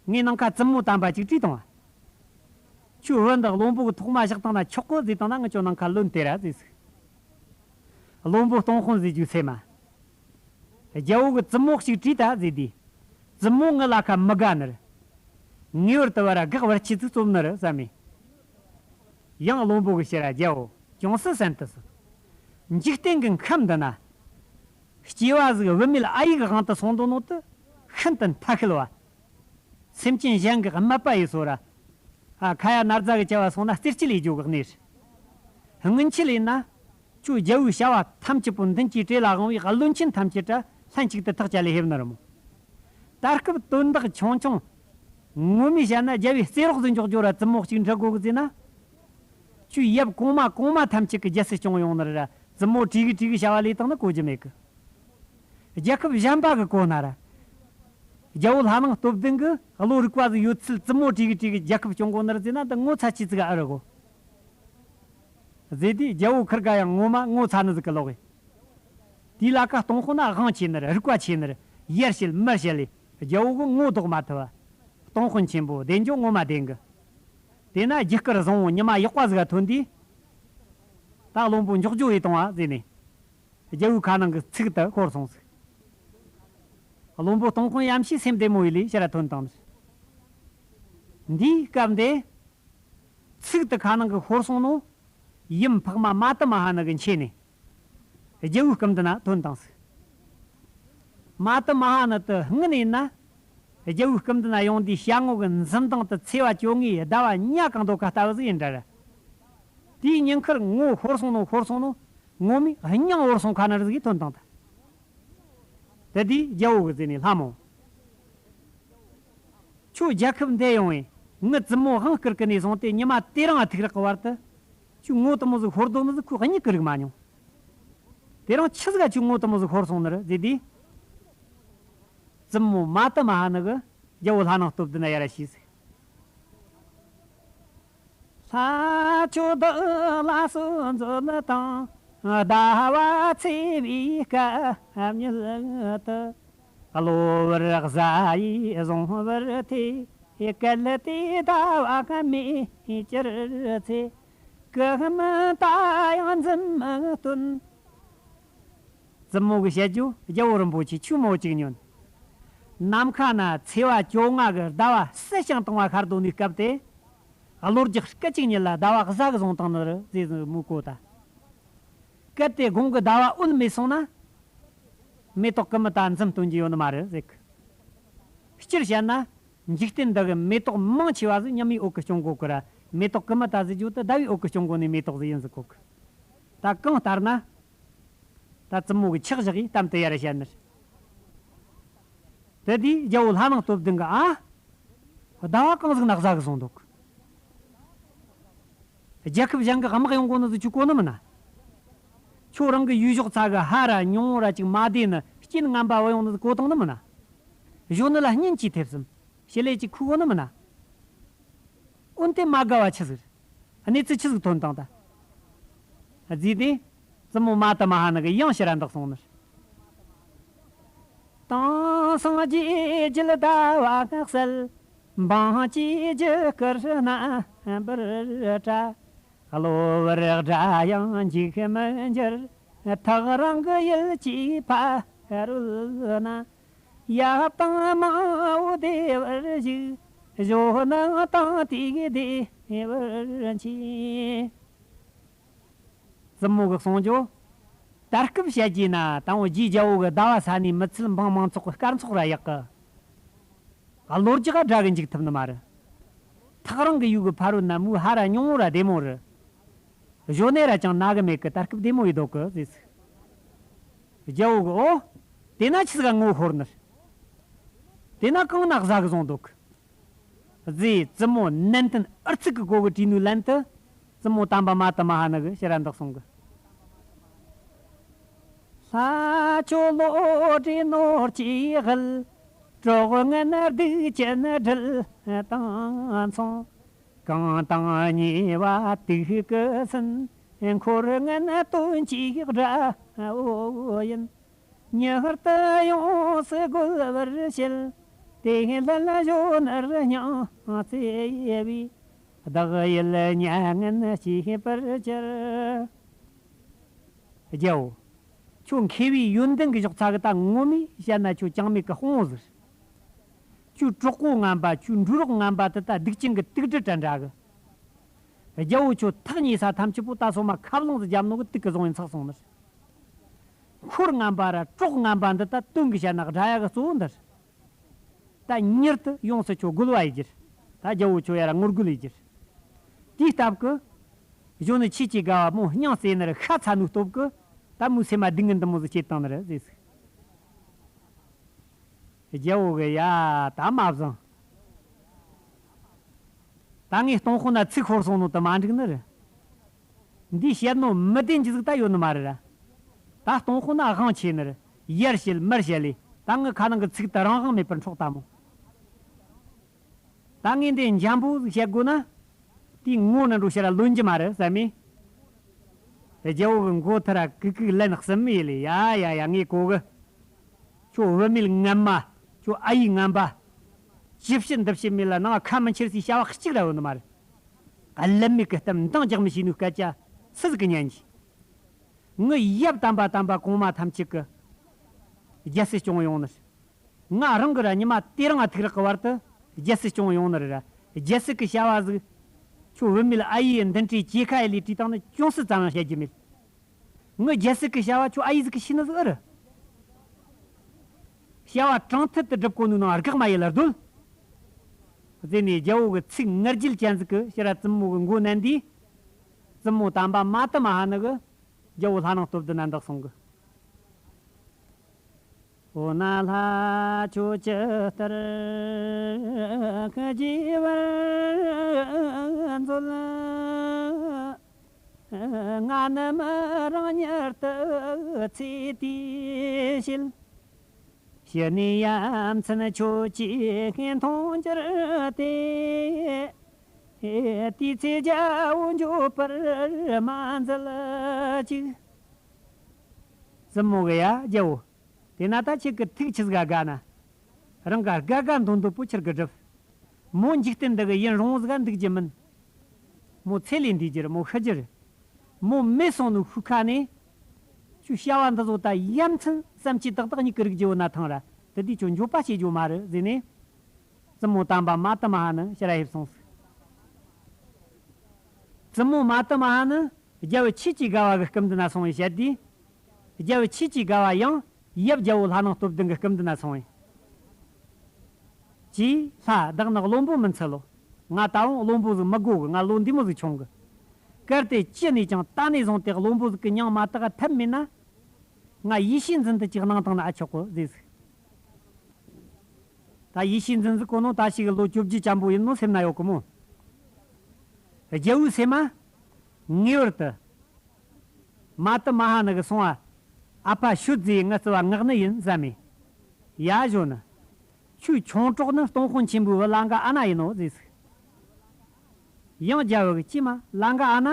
ངས་ནང་ཁ་བཙུན་མོ་དམ་པ་ཅིག་དྲིས་བཏང་བ། ཁྱོད་བུ་འདི་བློན་པོ་གི་ཐོག་མ་བཞག་བཏང་ན་ཆོག་གི་ཟེར་བཏང་ན། ངས་ཁྱོད་ནང་ཁ་ལོན་སྟེར་ར་ཟེར་ཟིག་བློན་པོ་སྟོང་དཔོན་ཟེར་རྒྱུ་སེམས་མ། རྒྱལ་བོ་གི་བཙུན་མོ་ཞིག་དྲིས་ད་ཟེར་དུས། བཙུན་མོ་ངི་ལ་ཁ་མི་དགའ་ནི་རེད། ངེས་པར་དུ་བར་དགག་བར་ཆད་ཅིག་རྩོམ་ནི་རེད་བསམ་མེ། ཡང་བློན་པོ་གི་ཕྱིར་ར་རྒྱལ་བོ་ཅུང་ཟད་གསན་དུ་སོང་། འཇིག་རྟེན་གྱི་ཁམས་འདི་ན། སྐྱེ་བ་ཟིག་བུད་མེད་ཨ་ཡིག་གི་དབང་དུ་སོང་འདུག་ནོ་དེ་ཤིན་ཏུ་ཐ་ཤལ་བ། སེམས་ཅན་གཞན་གྱི་རྨད་པ་ཡི་སོ་ར། ཨ། ཁ་ཡ་ན་རྫ་གི་བྱ་བ་སོང་ན་རྩེར་ཅི་ལས་འཇོག་གི་གནས་རེད། སྔོན་ཆད་ལས་ན། ཁྱོད་རྒྱལ་བོའི་བྱ་བ་ཐམས་ཅད་པོ་མདུན་གྱི་གྲས་ལ་དབང་བའི་བློན་ཆེན་ཐམས་ཅད་དྲ་ལྷན་ཅིག་ཏུ་ཐག་བཅད་ལས་ཕེབས་ནི་རེད་མོ། ད་སྐབས་དོན་དག་ཆུང་ཆུང་། ངོ་མས་བཤད་ན་རྒྱལ་བོའི་རྩེ་རོགས་སུ་འཇོག་རྒྱུ་ར་བཙུན་མོ་གཅིག་འདྲི་དགོ་གི་ཟེར་ན། ཁྱོད་ཡབ་གོང་མ་གོང་མ་ཐམས་ཅད་ཀྱི་རྒྱལ་སྲིད་སྐྱོང་ཡོང་ནི་རེད་ར། བཙུན་མོ་བྲིས་གི་བྲིས་གི་བྱ་བ་ལས་བཏང་ན་གོ་རྒྱུ་མེད་གི། རྒྱལ་ཁབ་གཞན་པ་གི་གོ་ན་ར། རྒྱལ་བོ་ལྷ་ནང་སྟོབས་ལྡན་གི་བློ་རིག་པ་ཟིག་ཡོད་ཚུལ་བཙུན་མོ་བྲིས་གི་བྲིས་གི་རྒྱལ་ཁབ་སྐྱོང་གོ་ནི་རེད་ཟེར་ན། འདི་ངོ་ཚ་ཆི་ཟིག་ཨ་རི་གོ། ཟེར་དུས་རྒྱལ་བོ་ཁིར་ག་ཡང་ངོ་མ་ངོ་ཚ་ནི་ཟིག་གི་ལོག་གི། དེའི་ལ་ཀ་སྟོང་དཔོན་ན་དབང་ཆེ་ནི་རེད། རིག་པ་ཆེ་ནི་རེད། ཡར་བཤད་མར་བཤད་ལས་རྒྱལ་བོ་གི་ངོ་ལྡོག་མ་ཐུབ་བ། སྟོང་དཔོན་ཆེན་པོ་བདེན་རྒྱུ་ངོ་མ་བདེན་གི། དེས་ན་རྒྱུ་སྐར་བཟང་བོ་ཉི་མ་ཡག་པ་ཟིག་ག་ཐོན་དུས། ད་བློན་པོ་འཇོག་རྒྱུ་ཡི་གཏོང་བ་ཟེར་ནས། རྒྱལ་བོའི་ཁ་ནང་གི་ཚིག་དེ་ཤོར་སོང་ཟིག་བློན་པོ་སྟོང་དཔོན་ཡམ་ཤི་སེམས་བདེ་མོ་ཡི་ལས་ཕྱིར་ཐོན་བཏང་ཟིག་འདིའི་སྐབས་འདི། ཚིག་དེ་ཁ་ནང་གི་ཤོར་སོང་ནོ། ཡུམ་འཕགས་མ་མ་ཏི་མ་ཧ་ནི་གི་མཆེད་ནས། རྒྱལ་བོའི་སྐུ་མདུན་ན་ཐོན་བཏང་ཟིག་མ་ཏི་མ་ཧ་ནི་དེ་སྔུན་ཡིན་ན། རྒྱལ་བོའི་སྐུ་མདུན་ན་ཡོང་དུས་ཞལ་ངོ་གི་འཛུམ་མདངས་དེ་ཚེས་པ་བཅོ་ལྔའི་ཟླ་བ་ཉ་གང་དོ་ཁ་ལྟ་བུ་ཟིག་ཡིན་འདྲ་ར། དེའི་ཉིན་ཁར་ངོ་ཤོར་སོང་ནོ་ཤོར་སོང་ནོ། ངོ་མའི་སྙིང་བོར་སོང་ཁ་ནར་ཟིག་ཐོན་བཏང་ད། དེ་དུས་རྒྱལ་བོ་གི་ཟེར་ནས་ལྷ་མོ། ཁྱོད་རྒྱལ་ཁབ་འདས་ཡོང་བས་ངི་བཙུན་མོ་དབང་བསྐུར་གི་ནས་བཟུང་སྟེ་ཉི་མ་དེ་རིང་ཐུག་རེག་གི་བར་དུ། ཁྱོད་ངོ་དེ་མོ་ཟིག་ཤོར་དོ་ནི་ཟིག་ཁོས་གཉིད་ཀྱི་རིག་མ་མྱོང་། དེ་རིང་ཆི་ཟིག་ག་ཁྱོད་ངོ་དེ་མོ་ཟིག་ཤོར་སོང་ནི་རེད་ཟེར་དུས། བཙུན་མོ་མ་ཏི་མ་ཧ་ནི་གི་རྒྱལ་བོ་ལྷ་ནང་སྟོབས་ལྡན་ན་ཡར་ཞུས་ཟིག་ལྷ་ཁྱོད་འདི་ལ་སོགས་མཛོད་དང་ཟླ་བ་ཚེས་པའི་སྐབས་ཉིད་དུ། གློ་བུར་གཟའ་ཡིས་བཟུང་བར་ཐལ། གལ་ཏེ་ཟླ་བ་མེད་གྱུར་ཚེ། སྐུ་མི་ད་ཡང་འཛུམ་མི་སྟོན། བཙུན་མོ་གིས་བཤད་རྒྱུ་རྒྱལ་བོ་རིན་པོ་ཆེ་ཆུ་མོ་གཅིག་ཉོན། ནམ་མཁའ་ན་ཚེས་པ་བཅོ་ལྔ་གི་ཟླ་བ་གསལ་ཞིང་དྭངས་པ་ཤར་དོ་ནི་སྐབས་དེ། གློ་རྒྱག་སྐད་ཅིག་ཉིད་ལ་ཟླ་བ་གཟའ་གི་བཟུང་བཏང་ནི་རེད་ཟེར་ཟིག་མོས་གོ་ད། གལ་ཏེ་དགོང་གི་ཟླ་བ་འོད་མེད་སོང་ན། མེ་ཏོག་ཀུ་མུ་ད་འཛུམ་སྟོན་གྱི་ཡོད་ནི་མ་རེད་ཟེར་གི། སྤྱིར་བཤད་ན། འཇིག་རྟེན་འདི་གི་མེ་ཏོག་མང་ཆེ་བ་ཟིག་ཉི་མའི་འོད་ཀྱིས་སྐྱོང་གོ་གི་ར། མེ་ཏོག་ཀུ་མུ་ད་ཟེར་རྒྱུ་དེ་ཟླ་བའི་འོད་ཀྱིས་སྐྱོང་གོ་ནི་མེ་ཏོག་ཟིག་ཡིན་ཟིག་གོ་གི། ད་གང་ལྟར་ན། ད་བཙུན་མོ་གི་ཕྱག་བཞག་གིས་གཏམ་དེ་ཡར་བཤད་ནི་རེད། དེ་དུས་རྒྱལ་བོ་ལྷ་ནང་སྟོབས་ལྡན་གྱིས། ཨ། ཟླ་བ་གང་ཟིག་ན་བཟའ་གི་སོང་འདུག། རྒྱལ་ཁབ་གཞན་གྱི་དམག་ཡོང་གོ་ནི་ཟིག་ཁྱོས་གོ་ནི་མིན་ན། ཁྱོད་རང་གི་ཡུལ་ཕྱོགས་ཚ་གི་ཕ་ར་ཉུང་ར་ཅིག་མ་བདེ་ནི་རྐྱེན་ངན་པ་བུད་ཡོང་ནི་ཟིག་གོ་བཏང་ནི་མིན་ན། གཞོན་ནུ་ལ་གཉེན་གྱིས་ཐེབས་སམ། ཞི་ལས་ཅིག་ཁུར་གོ་ནི་མིན་ན། འོན་ཏེ་མ་དགའ་བ་ཆི་ཟིག་རེད། གནས་ཚུལ་ཆི་ཟིག་ཐོན་དང་ད། བརྫིས་ཏེ། བཙུན་མོ་མ་ཏི་མ་ཧ་ནི་གིས་ཡང་ཕྱིར་ར་འདེགས་སོང་ནི་རེད། དེང་སང་རྗེས་འཇུག་ཟླ་བ་གསལ། འབངས་ཀྱི་རྒྱུ་སྐར་རྣམ་པར་བཀྲ། གློ་བུར་དགྲ་ཡང་འཇིགས་མི་འགྱུར། ཐག་རིང་གི་ཡུལ་གྱི་ཕ་རོལ་ན། ཡབ་དང་མ་བུ་བདེ་བར་བཞུགས། གཞོན་ནུ་དང་དུས་བདེ་བར་མཆིས། བཙུན་མོ་གིས་གསུངས་རྒྱུ། ད་སྐབས་བཤད་རྒྱུ་ན་དང་པོ་རྗེ་རྒྱལ་བོ་གིས་ཟླ་བ་ས་ནས་མི་ཚད་འབངས་མང་ཚོགས་ཀྱི་སྐར་ཚོགས་ར་ཡག་གི། གློ་རྒྱག་དགྲ་གིས་འཇིགས་ཐུབ་ནི་མ་རེད། ཐག་རིང་གི་ཡུལ་གྱི་ཕ་རོལ་ན་མོའི་ཕ་ར་ཉུང་ར་བདེ་མོ་རེད། གཞོན་ནུ་ར་ཅང་ན་གི་མེད་གི། ད་སྐབས་བདེ་མོ་ཡིན་འདུག་གི་ཟེར་ཟིག། རྒྱལ་བོ་གིས། ཨོ། དེ་ན་ཆི་ཟིག་ག་ངོ་ཤོར་ནི་རེད། དེ་ན་གང་ན་བཟའ་གི་སོང་འདུག་གི། ཟེར་བཙུན་མོ་ནན་ཏན་ཨུ་ཚུགས་ཀྱིས་གོ་གི་དྲིས་ནོའི་ལན་དུ། བཙུན་མོ་དམ་པ་མ་ཏི་མ་ཧ་ནི་གིས་ཕྱིར་ར་འདེགས་སོང་གི། ལྷ་ཁྱོད་བློ་གྲོས་ནོར་གྱིས་དབུལ། གྲོགས་ངན་སྡིག་ཅན་སྦྲུལ་དང་མཚུངས། གང་དང་ཉེ་བ་དུག་གིས་ཟིན། འཁོར་ངན་དོན་གྱི་དགྲ་བོ་ཡིན། མྱུར་དུ་ཡོངས་སུ་རྒོལ་བར་བྱེད། དེ་སླད་གཞོན་ནུར་སྙིང་བརྩེ་བས། བདག་ཡིད་མྱ་ངན་སྐྱེད་པར་གྱུར། རྒྱལ་བོ། ཁྱོད་མཁས་པའི་ཡོན་ཏན་གྱི་གཞོགས་ཚ་གི། ད་ངོ་མས་བཤད་ན་ཁྱོད་ཅང་མེད་གི་དཔུང་བོ་ཟིག། ཁྱོད་གྲོགས་པོ་ངན་པ། ཁྱོད་འགྲུལ་རོགས་ངན་པ་དེ་ད་སྡིག་ཅན་གྱི་དུག་སྦྲུལ་དང་འདྲ་གི། རྒྱལ་བོ་ཁྱོད་ཐག་ཉེ་ས་ཐམས་ཅད་པོ་ད་སོ་མ་ཁ་རླངས་སུ་བརྒྱབ་ནོ་གི་དུག་གིས་བཟུང་ཡིན་ཚགས་སོང་ནི་རེད། འཁོར་ངན་པ་ར་གྲོགས་ངན་པ་འདི་ད་དོན་གྱིས་བཤད་ན་དགྲ་ཡ་གི་གཙོ་བོ་འདི་རེད། ད་མྱུར་དུ་ཡོངས་སུ་ཁྱོད་རྒོལ་བ་ཡེད་རྒྱུ་རེད། ད་རྒྱལ་བོ་ཁྱོད་ཡར་ར་ངོ་རྒོལ་ཡེད་རྒྱུ་རེད། དེའི་སྟབས་ཀྱིས། གཞོན་ནུ་ཁྱེད་ཀྱི་དགའ་བ་མོ་སྙིང་བརྩེ་ནི་ར་ཤ་ཚ་ནོའི་སྟོབས་ཀྱིས་ད་མོའི་སེམས་མ་སྡུག་བསྔལ་འདི་མོ་ཟིག་སྐྱེས་བཏང་ནི་རེད་ཟེར་ཟིག། རྒྱལ་བོ་གིས་ཡ་ད་མ་བཟང་། ད་ངའི་སྟོང་དཔོན་ན་ཚིག་ཤོར་སོང་ནོ་དེ་མ་འགྲིག་ནི་རེད། འདིས་བཤད་ནོ་མི་བདེན་རྒྱུ་ཟིག་ད་ཡོད་ནི་མ་རེད་ར། ད་སྟོང་དཔོན་ན་དབང་ཆེ་ནི་རེད། ཡར་བཤད་མར་བཤད་ལས་ད་ངའི་ཁ་ནང་གི་ཚིག་དེ་རང་དབང་མེད་པར་འཕྲོག་ད་མོ། ད་ངས་འདི་འཇམ་པོ་ཟིག་བཤད་དགོས་ན། དེའི་ངོ་ན་འགྲོ་ཕྱིར་ར་ལོན་རྒྱུ་མ་རེད་བསམ་མས། རྒྱལ་བོ་གི་མགོ་ཐུར་ར་གུག་གུག་ལན་གསུམ་ཡེ་ལས། ཡ་ཡ་ཡ། ངས་གོ་གི། ཁྱོད་བུད་མེད་ངན་མ། ཁྱོད་ཨ་ཡེ་ངན་པ། ཅི་བྱེད་འདི་བྱེད་མེད་ལ་ནང་ཁ་མི་འཁྱེར་སའི་བྱ་བ་གཅིག་ར་ཡོད་ནི་མ་རེད། ཀླད་མེད་གི་གཏམ་འདང་རྒྱག་མི་ཤེས་ནོའི་སྐད་ཆ་སུ་ཟིག་གིས་ཉན་གི། ངའི་ཡབ་དམ་པ་དམ་པ་གོང་མ་ཐམས་ཅད་ཀྱིས་རྒྱལ་སྲིད་སྐྱོང་ཡོང་ནི་རེད། ང་རང་གིས་ར་ཉི་མ་དེ་རིང་ང་ཐུག་རག་གི་བར་དུ་རྒྱལ་སྲིད་སྐྱོང་ཡོང་ནི་རེད་ར། རྒྱལ་སྲིད་ཀྱི་བྱ་བ་ཟིག། ཁྱོད་བུད་མེད་ཨ་ཡེ་མདུན་གྲལ་གྱེས་ཁ་ཡེ་ལས་དྲིས་བཏང་ནི་ཅུང་ཟད་ཙམ་ཡང་བཤད་རྒྱུ་མེད། ངའི་རྒྱལ་སྲིད་ཀྱི་བྱ་བ་ཁྱོད་ཨ་ཡེ་ཟིག་གིས་ཤེས་ནི་ཟིག་ཨེ་རེད། བྱ་བ་དྲང་ཐད་དུ་སྒྲུབ་གོ་ནོའི་ནང་དགག་མ་ཡེ་ལ་སྡོད། ཟེར་ནས་རྒྱལ་བོ་གི་ཚིག་ངར་རྒྱུད་ཅན་ཟིག་གིས་ཕྱིར་ར་བཙུན་མོ་གི་མགོ་མནན་དུས། བཙུན་མོ་དམ་པ་མ་ཏི་མ་ཧ་ནི་གིས་རྒྱལ་བོ་ལྷ་ནང་སྟོབས་ལྡན་ན་འདེགས་སོང་གི། འོ་ན་ལྷ་ཁྱོད་ཇི་ལྟར་དགྱེས་པར་མཛོད། ང་ནི་མི་རང་མྱུར་དུ་ཚེ་འདིའི་ཕྱིར། ཕྱི་ནས་ཡ་མཚན་ཁྱོད་ཀྱིས་མཐོང་གྱུར་ཏེ། དེ་ཚེ་རྒྱལ་བོ་འགྱོད་པར་མ་མཛད་ཅིག། བཙུན་མོ་གིས་ཡ་རྒྱལ་བོ། དེ་ན་ད་ཁྱེད་ཀྱི་ཐུགས་ཆི་ཟིག་ག་དགའ་ན། རང་ག་དགའ་དགའ་འདོད་འདོད་པོ་ཁྱེར་གི་སྒྲུབ། མོ་འཇིག་རྟེན་འདི་གི་ཡུན་རིང་བོ་ཟིག་ག་འདུག་རྒྱུ་མིན། མོ་ཚེ་ལས་འདས་རྒྱུ་རེད། མོ་ཤི་རྒྱུ་རེད། མོ་མེད་སོང་ནོའི་ཤུལ་ཁ་ནས། ཁྱོའི་བྱ་བ་འདི་ཚོ་ད་ཡ་མཚན་བསམ་གྱིས་ཏག་ཏག་མྱིག་གིས་རིག་རྒྱུ་བོ་ན་ཐང་ར། དེ་དུས་ཁྱོད་འགྱོད་པ་བྱེད་རྒྱུ་མ་རེད་ཟེར་ནས། བཙུན་མོ་དམ་པ་མ་ཏི་མ་ཧ་ནི་ཕྱིར་ར་ཕེབས་སོང་ཟིག། བཙུན་མོ་མ་ཏི་མ་ཧ་ནི་རྒྱལ་བོ་ཁྱེད་ཀྱི་དགའ་བ་གི་སྐུ་མདུན་ན་སོང་བའི་ཞལ་དུས། རྒྱལ་བོ་ཁྱེད་ཀྱི་དགའ་བ་ཡང་ཡབ་རྒྱལ་བོ་ལྷ་ནང་སྟོབས་ལྡན་གྱི་སྐུ་མདུན་ན་སོང་བས། ཀྱེ་ལྷ། བདག་ནི་བློན་པོ་མིན་ཚུལ་ལོ། ང་ད་རུང་བློན་པོ་ཟིག་མི་དགོས་གི། ང་ལོ་འདི་མོ་ཟིག་ཆུང་གི། གལ་ཏེ་ཅི་ནས་ཀྱང་ད་ནས་བཟུང་སྟེ་བློན་པོ་ཟིག་གི་མྱིང་མ་བཏགས་ཐབས་མེད་ན། ང་ཡེ་ཤེས་འཛིན་དུ་ཅིག་གནང་བཏང་ན་ཨ་ཆོག་གོ་ཟེར་ཟིག་ད་ཡེ་ཤེས་འཛིན་ཟིག་གོ་ནོ་ད་ཞིག་གི་ལོ་བཅོ་བརྒྱད་ཅན་པོ་ཡིན་ནོ་སེམས་ན་ཡོད་གི་མོ། རྒྱལ་བོའི་སེམས་མ། ངེས་པར་དུ། མ་ཏི་མ་ཧཱ་ནི་གི་སོང་ཨ། ཨ་ཕ་ཤོད་ཟེ་ངི་རྩི་བ་ངག་ནི་ཡིན་བསམ་མེ། ཡ་ཞོ་ནི། ཁྱོའི་ཁྱུང་གྲོགས་ནི་སྟོང་དཔོན་ཆེན་པོའི་བུ་ལ་འགའ་ཨ་ན་ཡིན་ནོ་ཟེར་ཟིག་ཡང་རྒྱལ་བོ་གི་ཅི་མ་ལ་འགའ་ཨ་ན།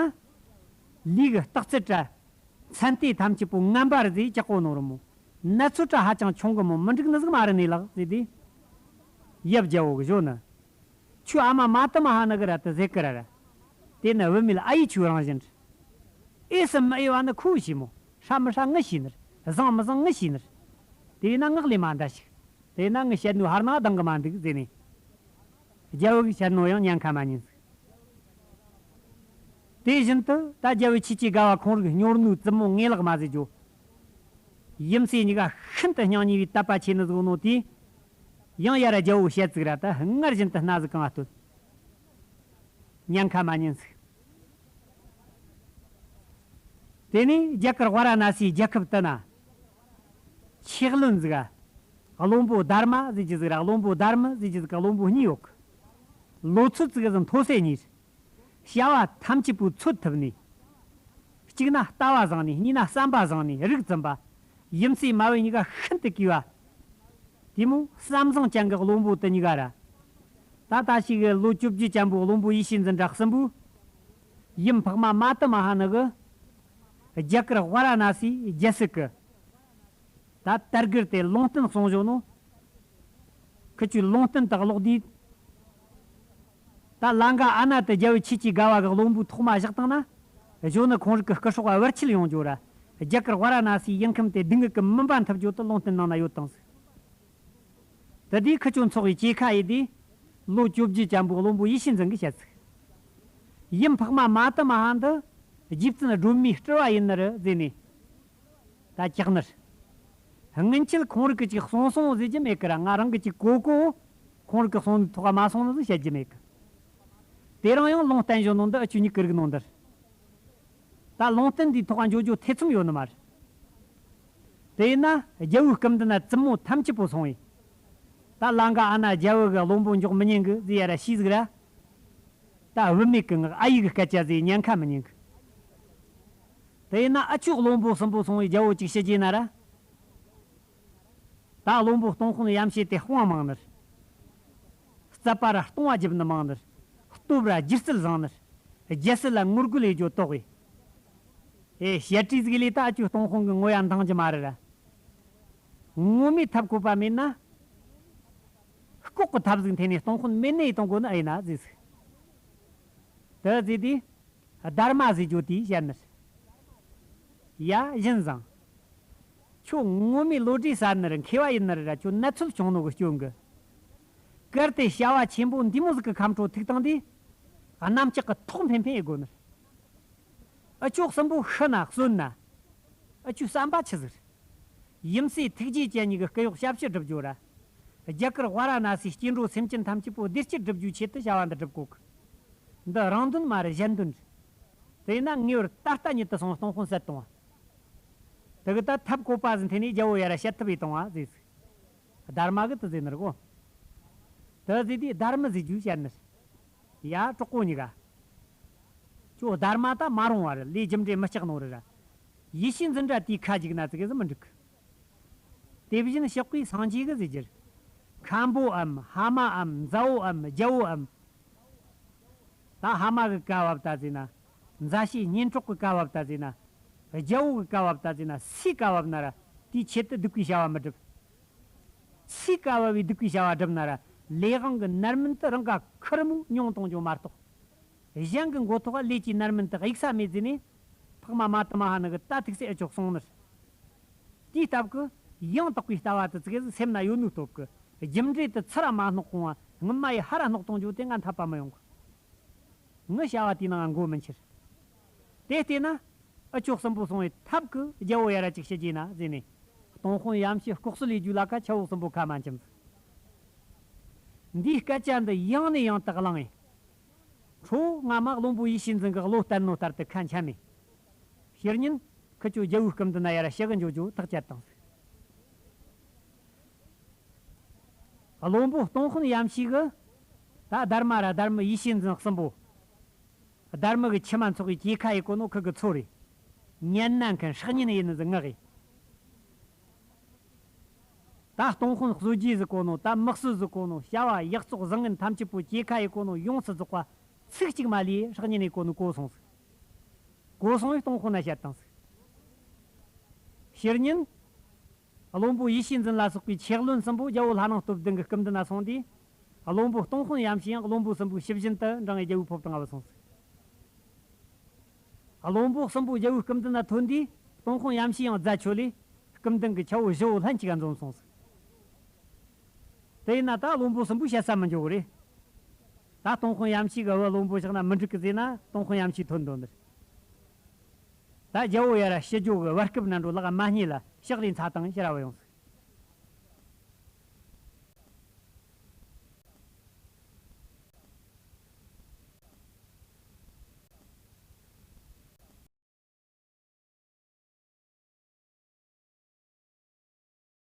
ལུས་གི་རྟགས་ཚད་ར། མཚན་ལྟས་ཐམས་ཅད་པོ་ངན་པ་རེད་ཟེ་ཅག་གོ་ནོ་རུ་མོ། ནད་ཚོད་ར་ཧ་ཅང་ཆུང་གི་མོ་མི་འགྲིག་ནི་ཟིག་མ་རེད་ནི་ལགས་ཟེ་དེ། ཡབ་རྒྱལ་བོ་གི་ཞོ་ནི། ཁྱོའི་ཨ་མ་མ་ཏི་མ་ཧཱ་ནི་གི་ར་དུ་ཟེ་གི་ར་ར། དེ་ནི་བུད་མེད་ཨ་ཡེ་ཆོའི་རང་བཞིན་རེད། ཨེ་སི་མི་ཨེ་བ་ནི་ཁོ་བོས་ཤེས་མོ། ཧྲ་མི་ཧྲ་ངི་ཤེས་ནི་རེད། བཟང་མི་བཟང་ངི་ཤེས་ནི་རེད། དེ་ན་ངག་ལས་མ་འདའ་ཞིག་དེ་ན་ངི་བཤད་ནོ་ཧར་ན་ལྡང་གི་མ་འདུག་ཟེར་ནས། རྒྱལ་བོ་གི་བཤད་ནོ་ཡང་ཉན་ཁ་མ་ཉན་ཟིག་དེ་བཞིན་དུ་ད་རྒྱལ་བོ་ཆོས་ཀྱི་དགའ་བ་ཁོང་རིག་སྨྱོར་ནུ་བཙུན་མོ་ངེས་ལག་མ་ཟེར་རྒྱུ། ཡུམ་སྲས་གཉིས་ཀ་ཤིན་ཏུ་སྙིང་ཉེ་བའི་དད་པ་ཆེ་ནི་ཟིག་ནོ་དེ། ཡང་ཡ་ར་རྒྱལ་བོ་བཤད་ཟིག་ར་ད་སྔར་བཞིན་དུ་སྣ་ཟིག་གང་ཨ་སྟོན། ཉན་ཁ་མ་ཉན་ཟིག་དེ་ནས་རྒྱ་གར་ཝཱ་ར་ཎ་སིའི་རྒྱལ་ཁབ་དུ་ན། ཆེག་ལོན་ཟིག་ག་བློན་པོ་དྷརྨ་ཟེར་གྱི་ཟིག་ར་བློན་པོ་དྷརྨ་ཟེར་གྱི་ཟིག་ག་བློན་པོ་གཉིས་ཡོད་གི་ལོ་ཚོད་ཟིག་གི་ཟིག་མཐོ་སེ་གཉིས། བྱ་བ་ཐམས་ཅད་པོའི་ཚོད་ཐུབ་ནས། གཅིག་ན་ལྟ་བ་བཟང་ནས་གཉིས་ན་བསམ་པ་བཟང་ནས་རིག་འཛིན་པ། ཡུམ་སྲས་མ་བུ་གཉིས་ཀ་ཤིན་ཏུ་གུས་པ། དེ་མོ་བསམ་བཟང་ཅན་གྱི་བློན་པོ་དེ་གཉིས་ཀ་ར། ད་ལྟ་ཞིག་གི་ལོ་བཅོ་བརྒྱད་ཅན་པོ་བློན་པོ་ཡེ་ཤེས་འཛིན་གྲྭ་གསུམ་པོས། ཡུམ་འཕགས་མ་མ་ཏི་མ་ཧཱ་ནི་གི་རྒྱ་གར་ཝཱ་ར་ཎ་སིའི་རྒྱལ་སྲིད་ཀྱི། ད་དར་སྒུར་དེ་ལུང་བསྟན་གསུང་བཞོ་ནོ། ཁི་ཆོའི་ལུང་བསྟན་དག་ལོག་དུས། ད་ལ་འགའ་ཨ་ན་དེ་རྒྱལ་བོ་ཆོས་ཀྱི་དགའ་བ་གི་བློན་པོའི་ཐོག་མ་བཞག་བཏང་ན། གཞོན་ནུ་ཁོང་རིག་གི་སྐུ་སྲོག་བར་ཆད་ཡོང་རྒྱུ་ར། རྒྱ་གར་ཝཱ་ར་ཎ་སིའི་ཡུལ་ཁམས་དེ་སྡུག་བསྔལ་གི་མུན་པ་འཐིབས་རྒྱུ་དེ་ལུང་བསྟན་ནང་ན་ཡོད་དང་ཟིག་དེ་དུས་ཁི་ཆོ་ཚོགས་ཀྱི་སྐྱེས་ཁ་ཡི་དུས། ལོ་བཅོ་བརྒྱད་ཅན་པོ་བློན་པོ་ཡེ་ཤེས་འཛིན་གྱིས་བཤད་ཟིག་ཡུམ་འཕགས་མ་མ་ཏི་མ་ཧཱ་འདི། རྗེ་བཙུན་སྒྲོལ་མའི་སྤྲུལ་བ་ཡིན་ནི་རེད་ཟེར་ནས། ད་ཀྱག་ནི་རེད། སྔོན་ཆད་ཁོང་རིག་གི་ཅིག་གསུང་སོང་ཟེར་གྱི་མེད་ཀི་ར། ང་རང་གི་ཅིག་གོ་གོ། ཁོང་རིག་གི་གསུང་ནི་ཐོག་མ་སོང་ནི་ཟིག་བཤད་རྒྱུ་མེད་ཀི། དེ་རིང་ཡང་ལུང་བསྟན་བཞོན་ནོ་འདི་ཨ་ཆུ་གཉིས་ཀི་རིག་ནོ་འདིར། ད་ལུང་བསྟན་འདིའི་ཐོག་འགྱོ་རྒྱུ་ཐེ་ཚོམ་ཡོད་ནི་མ་རེད། དེ་ཡིན་ན་རྒྱལ་བོའི་སྐུ་མདུན་ན་བཙུན་མོ་ཐམས་ཅད་པོ་སོང་བས། ད་ལ་འགའ་ཨ་ན་རྒྱལ་བོ་གི་བློན་པོ་འཇོག་མི་ཉན་གི་ཟེར་ཡ་ར་ཤེས་ཟིག་ར། ད་བུད་མེད་ཀི་ངག་ཨ་ཡིག་གི་སྐད་ཆ་ཟེར་ཉན་ཁ་མི་ཉན་གི། དེ་ཡིན་ན་ཨ་ཆོ་བློན་པོ་གསུམ་པོ་སོང་བས་རྒྱལ་བོ་ཅིག་བཤད་རྒྱུ་ན་ར། ད་བློན་པོ་སྟོང་དཔོན་ཡམ་ཤེས་དེ་དཔུང་བ་མང་ནི་རེད། རྩད་པ་ར་སྟོང་བ་རྒྱབ་ནི་མང་ནི་རེད། སྟོབས་ར་སྒྱུ་རྩལ་བཟང་ནི་རེད། རྒྱལ་སྲིད་ལ་ངོ་རྒོལ་ཡེད་རྒྱུ་དོགས་བས། ཨེ་བཤད་གྲྭའི་ཟིག་ལས་ད་ཨ་ཆོ་སྟོང་དཔོན་གི་ངོ་ཡ་འདང་རྒྱུ་མ་རེད་ར། ངོ་མའི་ཐབས་བཀོད་པ་མེད་ན། ལྐོག་གི་ཐབས་ཟིག་འཐེན་ནས་སྟོང་དཔོན་མེད་ནི་ཡེ་གཏོང་དགོས་ནི་ཨེ་ཡིན་ན་ཟེར་ཟིག་དེ་ཟེར་དུས། སྡར་མ་ཟེར་རྒྱུ་དེས་བཤད་ནི་རེད། ཡ་བཞིན་བཟང་། ཁྱོད་ངོ་མའི་བློ་གྲོས་གསར་ནི་རེད། མཁས་པ་ཡིན་ནི་རེད་ར། ཁྱོད་ནད་ཚོད་བྱུང་ནོ་གི་སྐྱོན་གི། གལ་ཏེ་བྱ་བ་ཆེན་པོ་འདི་མོ་ཟིག་གི་ཁ་འཕྲོ་ཐུག་བཏང་དུས། གནམ་ལྕགས་ཀྱི་ཐོག་འཕེན་འཕེན་ཡེད་དགོས་ནི་རེད། ཨ་ཆོ་གསུམ་པོ་ཤི་ན་གསོན་ན། ཨ་ཆོའི་བསམ་པ་ཆི་ཟིག་རེད། ཡུམ་སྲས་ཐུགས་རྗེ་ཅན་གཉིས་ཀྱི་སྐུ་གཡོག་ཞབས་ཕྱི་སྒྲུབ་རྒྱུ་ར། རྒྱ་གར་ཝཱ་ར་ཎ་སིའི་སྐྱེ་འགྲོ་སེམས་ཅན་ཐམས་ཅད་པོ་བདེ་སྐྱིད་སྒྲུབ་རྒྱུའི་ཆེད་དུ་བྱ་བ་འདི་སྒྲུབ་གོ་གི། འདི་རང་དོན་མ་རེད། གཞན་དོན་རེད། དེས་ན་ངེས་པར་ད་ལྟ་ཉིད་དུ་སོང་སྟོང་དཔོན་བསད་གཏོང་བ། དེ་གི་ད་ཐབས་བཀོད་པ་ཟིག་འཐེན་ནས་རྒྱལ་བོ་ཡ་ར་བཤད་ཐུབ་ཡེ་གཏོང་བ་ཟེར་ཟིག་སྡར་མ་གི་དེ་ཟེར་ནི་རེད་གོ། དེ་ཟེར་དུས་སྡར་མི་ཟེར་རྒྱུ་བཤད་ནི་རེད། ཡ་གྲོགས་པོ་གཉིས་ཀ་ཁྱོད་སྡར་མ་ད་མ་རུང་བ་རེད། ལས་རྒྱུ་འབྲས་མི་སྐྲག་ནོ་རེད་ར། ཡེ་ཤེས་འཛིན་གྲྭ་དེའི་ཁ་འཇུག་ན་ཙི་གེ་ཟིག་མི་འགྲིག་གི། དེ་བཞིན་གཤེགས་པའི་སངས་རྒྱས་ཀྱི་ཟེར་རྒྱུ་རེད། མཁན་པོའམ་ཕ་མའམ་མཛའ་བོའམ་རྒྱལ་བོའམ། ད་ཕ་མ་གི་བཀའ་བབས་ད་ཟེར་ན། མཛའ་བཤེས་གཉེན་གྲོགས་ཀྱི་བཀའ་བབས་ད་ཟེར་ན། རྒྱལ་བོ་གི་བཀའ་བབས་ད་ཟེར་ན། སུའི་བཀའ་བབས་ན་ར། དེའི་ཆེད་དུ་སྡིག་པའི་བྱ་བ་མི་སྒྲུབ། སུའི་བཀའ་བབས་པའི་སྡིག་པའི་བྱ་བ་སྒྲུབ་ན་ར། ལས་དབང་གི་རྣམ་སྨིན་དེ་རང་ག་ཁེར་མོ་ཉུང་གཏོང་རྒྱུ་མ་གཏོགས། གཞན་གྱི་མགོ་ཐོག་ལས་ཀྱི་རྣམ་སྨིན་དེ་གཡུག་ས་མེད་ཟེར་ནས། འཕགས་མ་མ་ཏི་མ་ཧ་ནི་གི་ད་ཐུགས་སྲས་ཨ་ཆོ་གསུངས་ནི་རེད། དེའི་སྟབས་ཀྱིས་ཡང་དག་པའི་ལྟ་བ་དེ་ཙི་གེ་ཟིག་སེམས་ན་ཡོད་ནོ་སྟོབས་ཀྱིས་རྒྱུ་འབྲས་དེ་ཚུར་ར་མ་སྣོག་གོང་བ་སྔོན་མ་ཡི་ཧ་ར་སྣོག་གཏོང་རྒྱུ་དེ་ང་འཐད་པ་མི་ཡོང་གི། ངི་བྱ་བ་དེའི་ནང་མགོ་མི་འཁྱེར། དེ་བལྟས་ན། ཨ་ཆོ་གསུམ་པོ་སོང་བའི་ཐབས་ཀྱིས་རྒྱལ་བོ་ཡ་ར་ཅིག་བཤད་རྒྱུ་ན་ཟེར་ནས། སྟོང་དཔོན་ཡམ་ཤེས་ལྐོག་གསོད་ལས་རྒྱུ་ལ་ཁ་ཆ་བོ་གསུམ་པོ་ཁ་མ་འཆམ། འདིའི་སྐད་ཆ་འདི་ཡང་ནས་ཡང་དུ་གླེང་ངེ། ཁྲོ་བོ་སྔ་མ་བློན་པོ་ཡིད་བྱེད་འཛིན་གྱིས་བློ་གཏད་ནོ་ལྟར་དུ་ཁ་འཆམ་མེད། ཕྱིར་ཉིན་ཁུ་ཆོ་རྒྱལ་བོའི་སྐུ་མདུན་ན་ཡར་ཞུ་གི་འགྱོ་རྒྱུ་ཐག་བཅད་བཏང་ཟིག་བློན་པོ་སྟོང་དཔོན་ཡམ་ཤེས་གིས་ད་སྡར་མ་ར་སྡར་མི་ཡིད་བྱེད་འཛིན་གསུམ་པོ། སྡར་མི་གི་ཁྱིམ་མ་ཚོགས་པའི་སྐྱེས་ཁ་ཡེ་གོ་ནོ་ཁུ་གི་ཚོ་རེད། ཉན་ན་མཁན་སྲེག་ཉན་ཡིན་ནི་ཟིག་ངག་གི། ད་སྟོང་དཔོན་གསོད་རྒྱུ་ཟིག་གོ་ནོ། ད་དམག་སྲོལ་ཟིག་གོ་ནོ། བྱ་བ་ཡག་བཙོག་བཟང་ངན་ཐམས་ཅད་པོ་སྐྱེས་ཁ་ཡེ་གོ་ནོ་ཡོངས་སུ་རྫོགས་པ་ཚིག་གཅིག་མ་ལུས་སྲེག་ཉན་ཡེ་གོ་ནོ་གོ་སོང་ཟིག་གོ་སོང་བས་སྟོང་དཔོན་ན་བཤད་བཏང་ཟིག་ཕྱིར་ཉིན། བློན་པོ་ཡིད་བྱེད་འཛིན་ལ་སོགས་པའི་ཆེ་བློན་གསུམ་པོ་རྒྱལ་བོ་ལྷ་ནང་སྟོབས་ལྡན་གྱི་སྐུ་མདུན་ན་སོང་དུས། བློན་པོ་སྟོང་དཔོན་ཡམ་ཤེས་ཡང་བློན་པོ་གསུམ་པོའི་ཕྱི་བཞིན་དུ་འབྲངས་ཡེ་རྒྱལ་བོའི་ཕོ་བྲང་ང་བུད་སོང་ཟིག་བློན་པོ་གསུམ་པོ་རྒྱལ་བོའི་སྐུ་མདུན་ན་ཐོན་དུས། སྟོང་དཔོན་ཡམ་ཤེས་ཡང་རྫ་ཆོད་ལས་སྐུ་མདུན་གྱི་ཆ་བོ་བཞི་བོ་ལྷན་ཅིག་ག་འཛོམས་སོང་ཟིག་དེས་ན་ད་བློན་པོ་གསུམ་པོས་བཤད་ས་མི་འཇོག་གི་རེད། ད་སྟོང་དཔོན་ཡམ་ཤེས་ཀྱིས་བུ་བློན་པོ་བཞག་ན་མི་འགྲིག་གི་ཟེར་ན། སྟོང་དཔོན་ཡམ་ཤེས་ཐོན་འདོད་ནི་རེད། ད་རྒྱལ་བོ་ཡར་ཞུ་རྒྱུ་གི་བར་སྐབས་ན་འགྲོ་ལག་མ་རྙེད་ལ་ཕྱག་ལས་འཚལ་དང་ཕྱིར་ར་བུད་ཡོང་